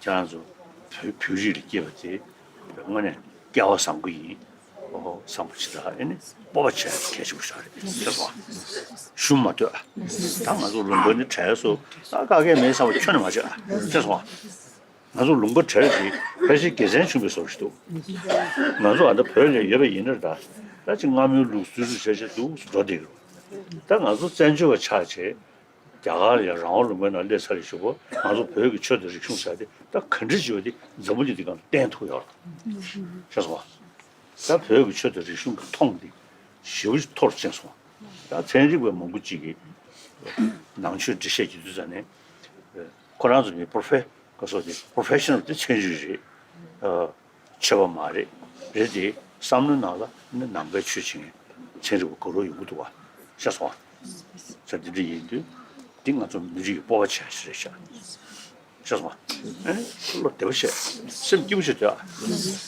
ཁྱེད་རང་ཚོ་བོད་བོད་རིགས་ལ་སྐྱེས་པ་དེ་དངོས་གནས་སྐལ་བ་བཟང་པོ་ཡིན། ཨོ་བཟང་པོ་ཅིག་དང་ཨ་ནི་སྤོབས་པ་བྱེད་ཡ་གལ་ཆེན་པོ་ཞིག་རེད། ཤེས་སོང་ང་། ཞུམ་མ་སྡོད་ཨ། ད་ང་ཚོ་ལུང་པ་ནི་བྲལ་སོང་། ད་དཀའ་ངལ་མེད་བསམ་པ་ཁྱོན་ནས་མ་བྱེད་ཨ། ཤེས་སོང་ང་། ང་ཚོ་ལུང་པ་བྲལ་ཏེ་ཕལ་ཆེར་དགེ་མཚན་ཆུང་བའི་བཟོ་ཞིག་འདུག། ང་ཚོ་ཨ་ད་བོད་ལ་ཡོད་པ་ཡིན་ན་ད་ད་ཅིག་སྔ་མོའི་ལུགས་སྲོལ་ལུགས་བྱས་བྱས་འདུག་འགྲོ་བསྡད་ཀྱི་རེད། ད་ང་ཚོ་བཙན་བྱོལ་བ་ཆགས་བྱས། རྒྱ་གར་ལ་ཡང་རང་དབང་ལུང་པའི་ནང་སླེབས་ཚར་ལས་ཞུགས་པ། ང་ཚོ་བོད་ཀྱི་ཆོས་དང་རིག་གཞུང་ཟེར་དེ་ད་ག་འདྲ་བྱས་པ་དེ་འཛམ་བུ་གླིང་འདི་སྒང་ལ་བསྟན་ཐུབ་ཡོད་རེད། ཤེས་སོང་ང་། ད་བོད་ཀྱི་ཆོས་དང་རིག་གཞུང་གི་མཐོང་དེ་ཞེ་པོ་ཅིག་མཐོ་རུ་ཕྱིན་སོང་། ད་ཚན་རིག་པ་མང་པོ་ཅིག་གིས་ནང་ཆོས་འགྲེལ་བཤད་བྱེད་དུས་ཙམ་ནས་ཁོ་རང་ཚོ་ནི་པོ་རོ་ཕེ་ག་སོགས་དེ་པོ་རོ་ཕེ་ཤི་ནལ་དེ་ཚན་རིག་རེད། ཆོས་པ་མ་རེད། རེད་དེ་བསམ་བློའི་ནང་ལ་ནི་ནང་པའི་ཆོས་བྱེད་མཁན་ཚན་རིག་པ་དགའ་རབ་ཡོང་གི་འདུག་བ། ཤེས་སོང་ང་། ཟེར་འདི་འདྲ་ཡིན་དུས་འདི་ང་ཚོ་མི་རིགས་ཀྱི་སྤོབས་པ་ཆེ་ཤོས་རེད་ཤག། ཤེས་སོང་ང་། ཨེ་བློ་བདེ་པོ་བྱས། སེམས་སྐྱིད་པོ་བྱས་སྡོད་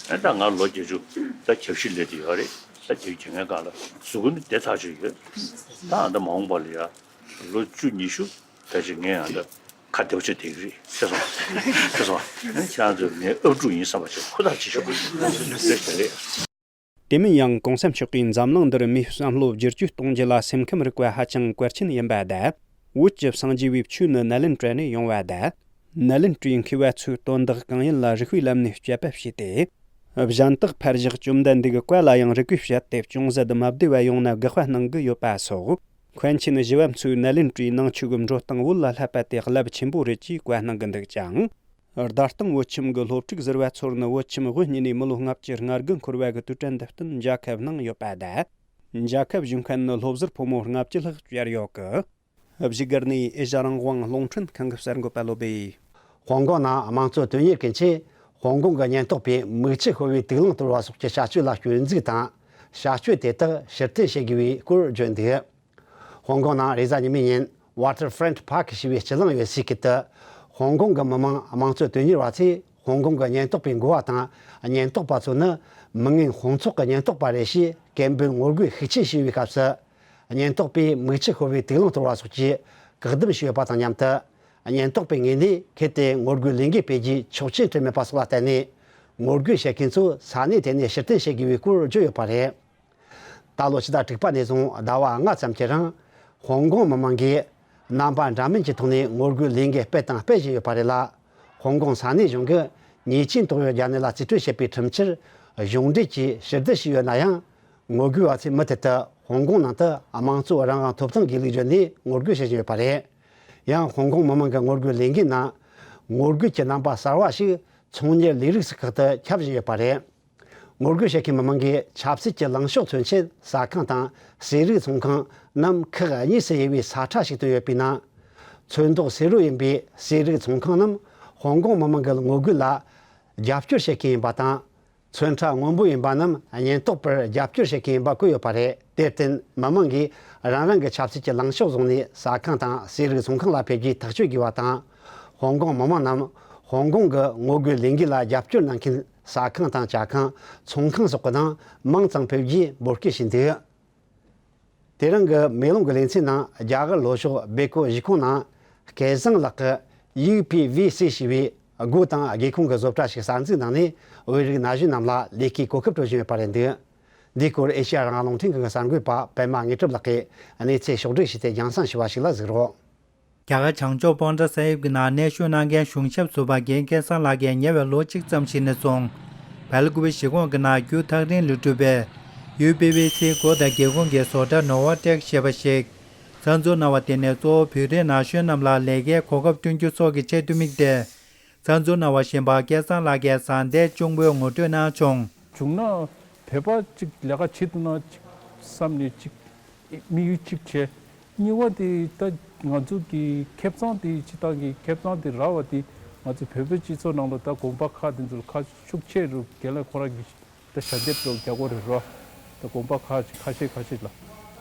ཨ། ཨེ་ད་ང་ལོ་བརྒྱད་ཅུ་ད་གྱ་བཞི་སླེབས་བསྡད་ཡོད་རེད། ད་བརྒྱད་ཅུ་གྱ་ལྔའི་སྒང་ལ་གཟུགས་པོ་ནི་བདེ་ཐག་ཆོད་ཡོད། ད་ཨ་ད་མ་འོངས་པ་ལ་ཡ་ལོ་བཅུ་ཉི་ཤུ་ད་ཅིག་ངས་ཨ་ད་ཁ་བདེ་པོ་བྱས་བསྡད་ཀྱི་རེད། ཤེས་སོང་ང་། ཤེས་སོང་ང་། ཨེ་ཁྱེད་རང་ཚོས་ངའི་ཨབ་ཕྲུག་ཡིན་བསམ་པ་བྱས་ཧུར་ཐག་བྱེད་ཤོག། དེ་བྱས་རེད། དེ་མིན་ཡང་གོང་ས་མཆོག་གིས་འཛམ་གླིང་འདིར་མིའི་བསམ་བློ་བསྒྱུར་བཅོས་གཏོང་རྒྱུ་ལ་སེམས་ཁམས་རིག་པ་ཧ་ཅང་གལ་ཆེན་ཡིན་པ་དང་། བོད་ཀྱི་སངས་རྒྱས་པའི་ཆོས་ནི་ནཱ་ལེནྡྲ་ནས་ཡོང་བ་དང་། ནཱ་ལེནྡྲའི་མཁས་པ་ཚོའི་དོན་དག་གང་ཡིན་ལ་རིགས་པའི་ལམ་ནས་དཔྱད་པ་བྱས་ཏེ། གཞན་དག་ཕར་བཞག་བཅོམ་ལྡན་འདས་ཀྱི་བཀའ་ལ་ཡང་རིགས་པས་དཔྱད་དེ་ཅུང་ཟད་མ་བདེ་བ་ཡོང་ན་དགག་པ་གནང་གི་ཡོད་པ་སོགས། མཁན་ཆེན་ཞི་བ་འཚོས་ནཱ་ལེནྡྲའི་ནང་ཆོས་ཀྱི་འགྲོ་སྟངས་བོད་ལ་བསླབ་པ་དེ་རླབས་ཆེན་པོ་རེད་ཅེས་བཀའ་གནང་གི་འདུག་ཅིང་། བརྡ་སྟངས་བོད་ཁྱིམ་གྱི་སློབ་ཕྲུག་ཟུར་པ་ཚོར་ནི་བོད་ཁྱིམ་དབུ་བརྙེས་ནས་མི་ལོ་ལྔ་བཅུ་ང་དགུ་འཁོར་བ་གི་དུས་དྲན་འདི་བསྟུན་མཇལ་ཁ་གནང་ཡོད་པ་དང་། མཇལ་ཁ་ཞུ་མཁན་ནི་སློབ་ཟུར་ཕོ་མོ་ལྔ་བཅུ་ལྷག་བཅར་ཡོད་གི། བཞུགས་སྒར་ནས་ཨེ་ཤ་རང་དབང་རླུང་འཕྲིན་ཁང་གི་གསར་འགོད་པ་བློ་བྷེ། ཧོང་ཀོང་ནང་དམངས་གཙོ་དོན་གཉེར་མཁན་ཚོས་ཧོང་ཀོང་གི་ཉེན་རྟོག་པས་མིག་ཆུ་ཤོར་བའི་དུག་རླངས་དོར་བ་སོགས་ཀྱི་བྱ་སྤྱོད་ལ་སྐྱོན་འཛུགས་དང་། བྱ་སྤྱོད་དེ་དག་ཕྱིར་འཐེན་བྱེད་དགོས་པའི་སྐོར་བརྗོད་འདུག། ཧོང་ཀོང་ནང་རེས་གཟའ་ཉི་མའི་ཉིན་Waterfront Park ཞེས་པའི་སྤྱི་གླིང་ཡོད་སའི་ཁུལ་དུ། ཧོང་ཀོང་གི་མི་དམངས་དམངས་གཙོ་དོན་གཉེར་བ་ཚོས་ཧོང་ཀོང་གི་ཉེན་རྟོག་པའི་འགོ་བ་དང་ཉེན་རྟོག་པ་ཚོ་ནི་མི་ངན་དཔུང་ཚོགས་ཀྱི་ཉེན་རྟོག་པ་རེད་ཞེས་སྐད་འབོད་ངོ་རྒོལ་ཤུགས་ཆེ་བྱས་པའི་སྐབས་སུ། ཉེན་རྟོག་པས་མིག་ཆུ་ཤོར་བའི་དུག་རླངས་དོར་བ་སོགས་ཀྱིས་བཀག་སྡོམ་བྱས་ཡོད་པ་དང་མཉམ་དུ། ཉེན་རྟོག་པའི་ངོས་ནས་གལ་ཏེ་ངོ་རྒོལ་ལས་འགུལ་སྤེལ་རྒྱུའི་ཆོག་མཆན་སྤྲད་མེད་པ་སོགས་ལ་བརྟེན་ནས། ངོ་རྒོལ་བྱེད་མཁན་ཚོ་ས་གནས་དེ་ནས་ཕྱིར་འཐེན་བྱེད་དགོས་པའི་སྐོར་བརྗོད་ཡོད་པ་རེད། ད་ལོ་ཕྱི་ཟླ་དྲུག་པ་ནས་བཟུང་ཟླ་བ་ལྔ་ཙམ་གྱི་རིང་། ཧོང་ཀོང་མི་མང་གིས་རྣམ་པ་འདྲ་མིན་གྱི་ཐོག་ནས་ངོ་རྒོལ་ལས་འགུལ་སྤེལ་དང་སྤེལ་བཞིན་ཡོད་པ་རེད་ལ། ཧོང་ཀོང་ས་གནས་གཞུང་གིས་ཉེས་ཅན་དོགས་ཡོད་རྒྱ་ནད་ལ་རྩིས་སྤྲོད་བྱེད་པའི་ཁྲིམས་འཆར་གཞུང་འབྲེལ་གྱིས་ཕྱིར་བསྡུ་བྱས་ཡོད་ན་ཡང་། ངོ་རྒོལ་བ་ཚོས་མུ་མཐུད་དུ་ཧོང་ཀོང་ནང་དུ་དམངས་གཙོ་རང་དབང་ཐོབ་ཐང་གི་ལུགས་བརྗོད་ནས་ངོ་རྒོལ་བྱེད་བཞིན་ཡོད་པ་རེད། ཡང་ཧོང་ཀོང་མི་མང་གི་ངོ་རྒོལ་ལས་འགུལ་ནང་། ངོ་རྒོལ་གྱི་རྣམ་པ་གསར་བ་ཞིག་ཚོང་གཉེར་ལས་རིགས་སུ་ཁག་ཏུ་ཁྱབ་བཞིན་ཡོད་པ་རེད། ངོ་རྒོལ་བྱེད་མཁན་མི་མང་གིས་ཆབ་སྲིད་ཀྱི་ལངས་ཕྱོགས་མཚོན་ཆེད་ཟ་ཁང་དང་ཟས་རིགས་ཚོང་ཁང་རྣམས་ཁག་གཉིས་སུ་དབྱེ་བའི་ས་ཁྲ་ཞིག་བཏོན་ཡོད་པའི་ནང་། ཚོན་མདོག་སེར་པོ་ཡིན་པའི་ཟས་རིགས་ཚོང་ཁང་རྣམས་ཧོང་ཀོང་མི་མང་གི་ངོ་རྒོལ་ལ་རྒྱབ་སྐྱོར་བྱེད་མཁན་ཡིན་པ་དང་། ཚོན་ཁྲ་སྔོན་པོ་ཡིན་པ་རྣམས་ཉེན་རྟོག་པར་རྒྱབ་སྐྱོར་བྱེད་མཁན་ཡིན་པ་བཀོད་ཡོད་པ་རེད། དེར་བརྟེན་མི་མང་གིས་རང་རང་གི་ཆབ་སྲིད་ཀྱི་ལངས་ཕྱོགས་བཟུང་ནས་ཟ་ཁང་དང་ཟས་རིགས་ཚོང་ཁང་ལ་ཕེབས་རྒྱུའི་ཐག་གཅོད་དགོས་པ་དང་། ཧོང་ཀོང་མི་མང་རྣམས་ཧོང་ཀོང་གི་ངོ་རྒོལ་ལས་འགུལ་ལ་རྒྱབ་སྐྱོར་གནང་མཁན་ཟ་ཁང་དང་ཇ་ཁང་ཚོང་ཁང་སོགས་ཀྱི་ནང་མང་ཙམ་ཕེབས་རྒྱུའི་འབོད་སྐུལ་བྱས་འདུག། དེ་རིང་གི་མེ་ལོང་གི་ལེ་ཚན་ནང་རྒྱ་གར་ལྷོ་ཕྱོགས་སྦེལ་ཀོབ་གཞིས་ཁོངས་ནང་སྐལ་བཟང་ལགས་ཀྱིས་ཡུ་པི་ཝི་སི་ཞེས་པའི་སྒོ་དང་སྒེའུ་ཁུང་གི་བཟོ་གྲྭ་ཞིག་གསར་འཛུགས་གནང་ནས་བོད་རིགས་ན་གཞོན་རྣམས་ལ་ལས་ཀའི་གོ་སྐབས་སྤྲོད་བཞིན་ཡོད་པ་རེད་འདུག། འདིའི་སྐོར་ཨེ་ཤེ་ཡ་རང་དབང་རླུང་འཕྲིན་ཁང་གི་གསར་འགོད་པ་པད་མ་དངོས་གྲུབ་ལགས་ཀྱིས་གནས་ཚུལ་ཕྱོགས་བསྒྲིགས་བྱས་ཏེ་རྒྱང་སྲིང་ཞུ་བ་ཞིག་ལ་གཟིགས་རོགས། རྒྱ་གར་བྱང་ཕྱོགས་པོན་ཏྲ་ས་ཧིབ་ཀྱི་ནང་གནས་བཞུགས་གནང་མཁན་གཞུང་ཞབས་ཟུར་པ་རྒན་སྐལ་བཟང་ལགས་ཀྱིས་ཉེ་བའི་ལོ་གཅིག་ཙམ་ཞིག་ནས་བཟུང་། སྦེལ་ཀོབ་གཞིས་ཁོངས་ཀྱི་ནང་རྒྱུན་ཐག་རིང་ལས་གྲུབ་པའི་ཡུ་པི་ཝི་སིའི་སྒོ་དང་སྒེའུ་ཁུང་གི་བཟོ་གྲྭ་ནོ་ཝ་ཊེག་ཞེས་པ་ཞིག་གསར་འཛུགས་གནང་བ་དེ་ནི་གཙོ་བོ་བོད་རིགས་ན་གཞོན་རྣམས་ལ་ལས་ཀའི་གོ་སྐབས་བསྐྲུན་རྒྱུ་སོགས་ཀྱི་ཆེད་དུ་དམིགས་ཏེ། རྩ་འཛུགས་གནང་བ་བཞིན་པ་སྐལ་བཟང་ལགས་ཀྱིས་བཟའ་ཟླའི་གཅུང་པོས་ངོ་སྤྲོད་གནང་བྱུང་། བྱུང་ན་བོད་པ་གཅིག་ལས་ཀ་བྱེད་ཐུབ་ན་གཅིག་བསམ་ནས་གཅིག་དམིགས་ཡུལ་གཅིག་བྱས། གཉིས་པ་དེ་ད་ང་ཚོ་གི་ཁེ་བཟང་དེ་སྤྱི་བཏང་གི་ཁེ་བཟང་དེ་རག་པ་དེ་ང་ཚོ་བོད་པའི་སྤྱི་ཚོགས་ནང་ལ་ད་དགོན་པ་ཁག་དེ་ཚོ་ལ་ཁག་ཤུགས་ཆེ་རུ་རྒན་ལགས་ཁོ་རང་གི་ད་ཞལ་འདེབས་འགྲོ་རྒྱག་གོ་རེད་རོ། ད་དགོན་པ་ཁག་ཅིག་ཁ་ཤས་ཁ་ཤས་ལ།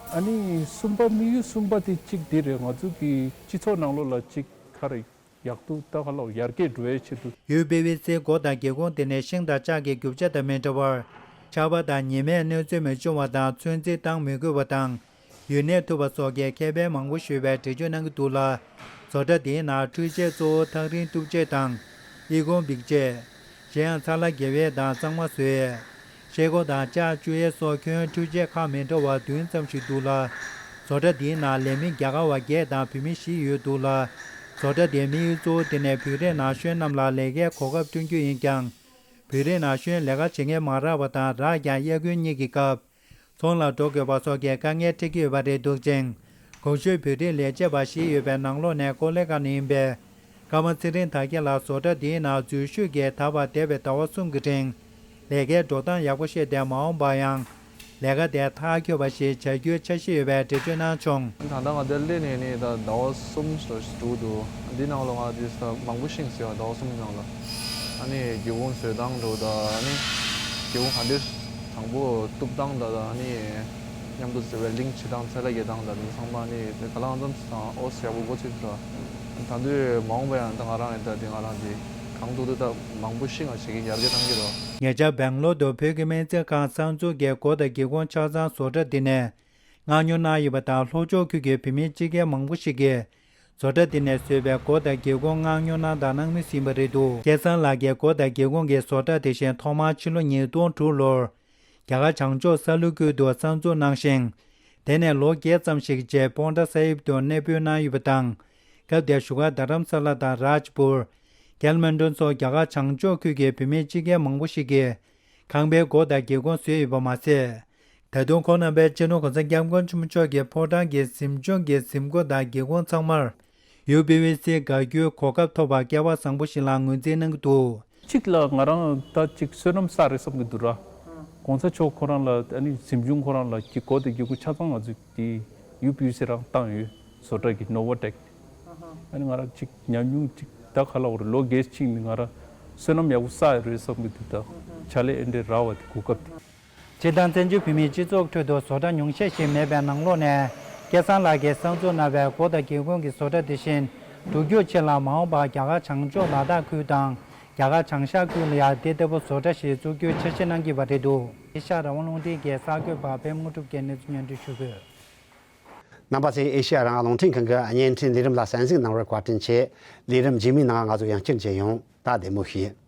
ཨ་ནི་གསུམ་པ་དམིགས་ཡུལ་གསུམ་པ་དེ་གཅིག་དེ་རེད། ང་ཚོ་གི་སྤྱི་ཚོགས་ནང་ལོགས་ལ་གཅིག་ག་རེ་ཡག་སྡུག་ད་ག་ལ་ཡར་རྒྱས་འགྲོ་བའི་ཆེད་དུ། ཡུ་པི་བི་སི་སྒོ་དང་སྒེའུ་ཁུང་དེ་ནི་ཤིང་དང་ལྕགས་ཀྱི་རྒྱུ་ཆ་དང་མི་འདྲ་བར། ཆར་པ་དང་ཉི་མས་གནོད་འཚེ་མི་འབྱུང་བ་དང་ཚོད་འཛིན་བཏང་མི་དགོས་པ་དང་། ཡུལ་ནས་ཐུབ་པ་སོགས་ཀྱི་ཁེ་ཕན་མང་པོ་ཡོད་པའི་འགྲེལ་བརྗོད་གནང་གི་འདུག་ལ། བཟོ་གྲྭ་འདིའི་ནང་འཕྲུལ་ཆས་གཙོ་བོ་ཐག་རིང་གཏུབ་ཆས་དང་། ཨི་ཁུང་འབིགས་ཆས། གཞན་ཡང་ཚ་ལ་རྒྱབ་ཡས་དང་གཙང་མ་བཟོ་ཡས། ཤེལ་སྒོ་དང་ལྕགས་བཅུག་ཡས་སོགས་ཁྱོན་འཕྲུལ་ཆས་ཁག་མི་འདྲ་བ་བདུན་ཙམ་ཞིག་འདུག་ལ། བཟོ་གྲྭ་འདིའི་ནང་ལས་མི་རྒྱ་གར་བ་བརྒྱད་དང་བོད་མི་བཞི་ཡོད་འདུག་ལ། བཟོ་གྲྭ་འདིའི་དམིགས་ཡུལ་གཙོ་བོ་དེ་ནི་བོད་རིགས་ན་གཞོན་རྣམས་ལ་ལས་ཀའི་གོ་སྐབས་བསྐྲུན་རྒྱུ་ཡིན་ཀྱང་། བོད་རིགས་ན་གཞོན་ལས་ཀ་བྱེད་མཁན་མ་རག་པ་དང་རག་ཀྱང་དབྱར་དགུན་གཉིས་ཀྱི་སྐབས། ཚོང་ལ་འགྲོ་དགོས་པ་སོགས་ཀྱི་དཀའ་ངལ་འཕྲད་ཀྱི་ཡོད་པ་རེད་འདུག་ཅིང་། གོང་ཞུས་བོད་རིགས་ལས་བྱེད་པ་བཞི་ཡོད་པའི་ནང་ལོགས་ནས་ཀོ་ལེ་གྷལ་ནས་ཡིན་པའི་ཀརྨ་ཚེ་རིང་དར་རྒྱས་ལགས་བཟོ་གྲྭ་འདིའི་ནང་འཛུལ་ཞུགས་ཀྱིས་ད་བར་འདས་པའི་ཟླ་བ་གསུམ་གྱི་རིང་ལས་ཀའི་འགྲོ་སྟངས་ཡག་པོ་ཤེས་ཏེ་མ་འོངས་པར་ཡང་ལས་ཀ་དེ་མཐར་འཁྱོལ་བ་ཞིག་བྱ་རྒྱུའི་འཆར་གཞི་ཡོད་པའི་འགྲེལ་བརྗོད་གནང་བྱུང་། ད་ལྟ་ང་འདིར་སླེབས་ནས་ནི་ད་ཟླ་བ་གསུམ་ཙམ་ཞིག་འགྲོ་གི་འདུག་འདི་ནང་ལོགས་ང་འདི་ས་མང་པོ་ཤེས་ཟེར་བ་ཟླ་བ་གསུམ་གྱི་ནང་ལ། ཨ་ནི་སྒེའུ་ཁུང་བཟོས་སྟངས་འགྲོ་ད་ཨ་ནི་སྒེའུ་ཁུང་ག་འདྲས་དང་པོ་གཏུབ་སྟངས་ད་ད་ཨ་ནི་མཉམ་དུ་ཟེར་བའི་ལིང་བྱེད་སྟངས་ཚད་ལ་རྒྱས་སྟངས་ད་དེ་ཚང་མ་ཨ་ནི་དེ་ག་ལ་ཙམ་དང་ཨོ་ཡག་པོ་འགོ་ཚུགས་འགྲོ། ད་དུང་མ་འོངས་པ་ཡང་ད་ང་རང་ཡང་ད་དེ་ང་རང་དེ་གང་ཐུབ་ཐུབ་ད་མང་པོ་ཤེས་ང་བྱེད་ཀྱི་ཡར་རྒྱས་གཏང་གི་རོ། ཉེ་ཆར་སྦེང་ལོར་དུ་བོད་ཀྱི་སྨན་རྩིས་ཁང་གསར་འཛུགས་ཀྱི་སྒོ་དང་སྒེའུ་ཁུང་ཆ་ཚང་བཟོ་གྲྭ་འདི་ནས་མངགས་ཉོ་གནང་ཡོད་པ་དང་། ལྷོ་ཕྱོགས་ཁུལ་གྱི་བོད་མི་སྤྱི་སྒེར་མང་པོ་ཞིག་གིས་བཟོ་གྲྭ་འདི་ནས་བཟོས་པའི་སྒོ་དང་སྒེའུ་ཁུང་མངགས་ཉོ་གནང་དང་གནང་མུས་ཡིན་པ་རེད་འདུག་སྐལ་བཟང་ལགས་ཀྱིས་སྒོ་དང་སྒེའུ་ཁུང་གི་བཟོ་གྲྭ་དེ་བཞིན་ཐོག་མར་ཕྱི་ལོ་ཉིས་སྟོང་དྲུག་ལོར་རྒྱ་གར་བྱང་ཕྱོགས་ས་ལུ་ཁུལ་དུ་གསར་འཛུགས་གནང་ཞིང་། དེ་ནས་ལོ་བརྒྱད་ཙམ་ཞིག་རྗེས་པོན་ཊ་ས་ཧིབ་ཏུ་གནས་སྤོས་གནང་ཡོད་པ་དང་། སྐབས་དེར་བཞུགས་སྒར་རྡ་རམ་ས་ལ་དང་རཱཇ་པུར། ཀལ་མན་ཌོན་སོགས་རྒྱ་གར་བྱང་ཕྱོགས་ཁུལ་གྱི་བོད་མི་སྤྱི་སྒེར་མང་པོ་ཞིག་གིས་ཁང་པའི་སྒོ་དང་སྒེའུ་ཁུང་བཟོས་ཡོད་པ་མ་ཟད། ད་དུང་ཁོང་རྣམ་པས་སྤྱི་ནོར་གོང་ས་སྐྱབས་མགོན་ཆེན་པོ་མཆོག་གི་ཕོ་བྲང་གི་གཟིམ་ཆུང་གི་གཟིམ་སྒོ་དང་སྒེའུ་ཁུང་ཚང་མར་ཡུ་པི་བི་སི་དགའ་སྐྱིད་གོ་སྐབས་ཐོབ་པར་སྐལ་བ་བཟང་པོ་ཞིག་ལ་ངོས་འཛིན་གནང་གི་འདུག་གཅིག་ལ་ང་རང་ད་གཅིག་བསོད་ནམས་བསགས་རེད་བསམ་གྱི་འདུག་ར། གོང་ས་མཆོག་ཁོ་རང་ལ་ཨ་ནི་གཟིམ་ཆུང་ཁོ་རང་ལ་གི་སྒོ་དང་སྒེའུ་ཁུང་ཆ་ཚང་ང་ཚོས་དེ་ཡུ་པི་བི་སི་རང་བཏང་ཡོད། བཟོ་གྲྭ་གི་ནོ་ཝ་ཊེག་ཨ་ནི་ང་རང་གཅིག་ཉམས་མྱོང་གཅིག་ད་ག་ལ་བར་ལོ་རྒས་ཕྱིན་ནི་ང་རང་བསོད་ནམས་ཡག་པོ་བསགས་ཡོད་རེད་བསམ་གྱི་འདུག་ད་ཕྱག་ལས་ཨེ་འདྲས་རག་པ་དེ་གོ་སྐབས་དེ། སྤྱིར་བཏང་བཙན་བྱོལ་བོད་མིའི་སྤྱི་ཚོགས་ཁྲོད་དུ་བཟོ་གྲྭ་ཉུང་ཤས་ཤིག་མེད་པའི་ནང་ལོགས་ནས། སྐལ་བཟང་ལགས་ཀྱིས་གསར་འཛུགས་གནང་བའི་སྒོ་དང་སྒེའུ་ཁུང་གི་བཟོ་གྲྭ་དེ་བཞིན་འགྲོ་རྒྱུར་ཆེད་ལ་མ་འོངས་པར་རྒྱ་གར་བྱང་ཕྱོགས་ལ་དྭགས་ཁུལ་དང་རྒྱ་གར་བྱང་ཤར་ཁུལ་ལ་ཡང་དེ་ལྟ་བུ་བཟོ་གྲྭ་ཞིག་བཙུགས་རྒྱུའི་འཆར་གཞི་གནང་གི་ཡོད་པ་རེད་འདུག་ཨེ་ཤ་ཡ་རང་དབང་རླུང་འཕྲིན་གྱི་གསར་འགོད་པ་པད་མ་དངོས་གྲུབ་ཀྱིས་གནས་ཚུལ་སྙན་སྒྲོན་ཞུ་གི་ཡོད། རྣམ་པ་ཚོས་ཨེ་ཤ་ཡ་རང་དབང་རླུང་འཕྲིན་ཁང་གི་བརྙན་འཕྲིན་ལས་རིམ་ལ་གསན་གཟིགས་གནང་བར་བཀའ་དྲིན་ཆེ། ལས་རིམ་རྗེས་མའི་ནང་ང་ཚོ་ཡང་བསྐྱར་མཇལ་ཡོང་། ད་བདེ་མོ་བྱོས།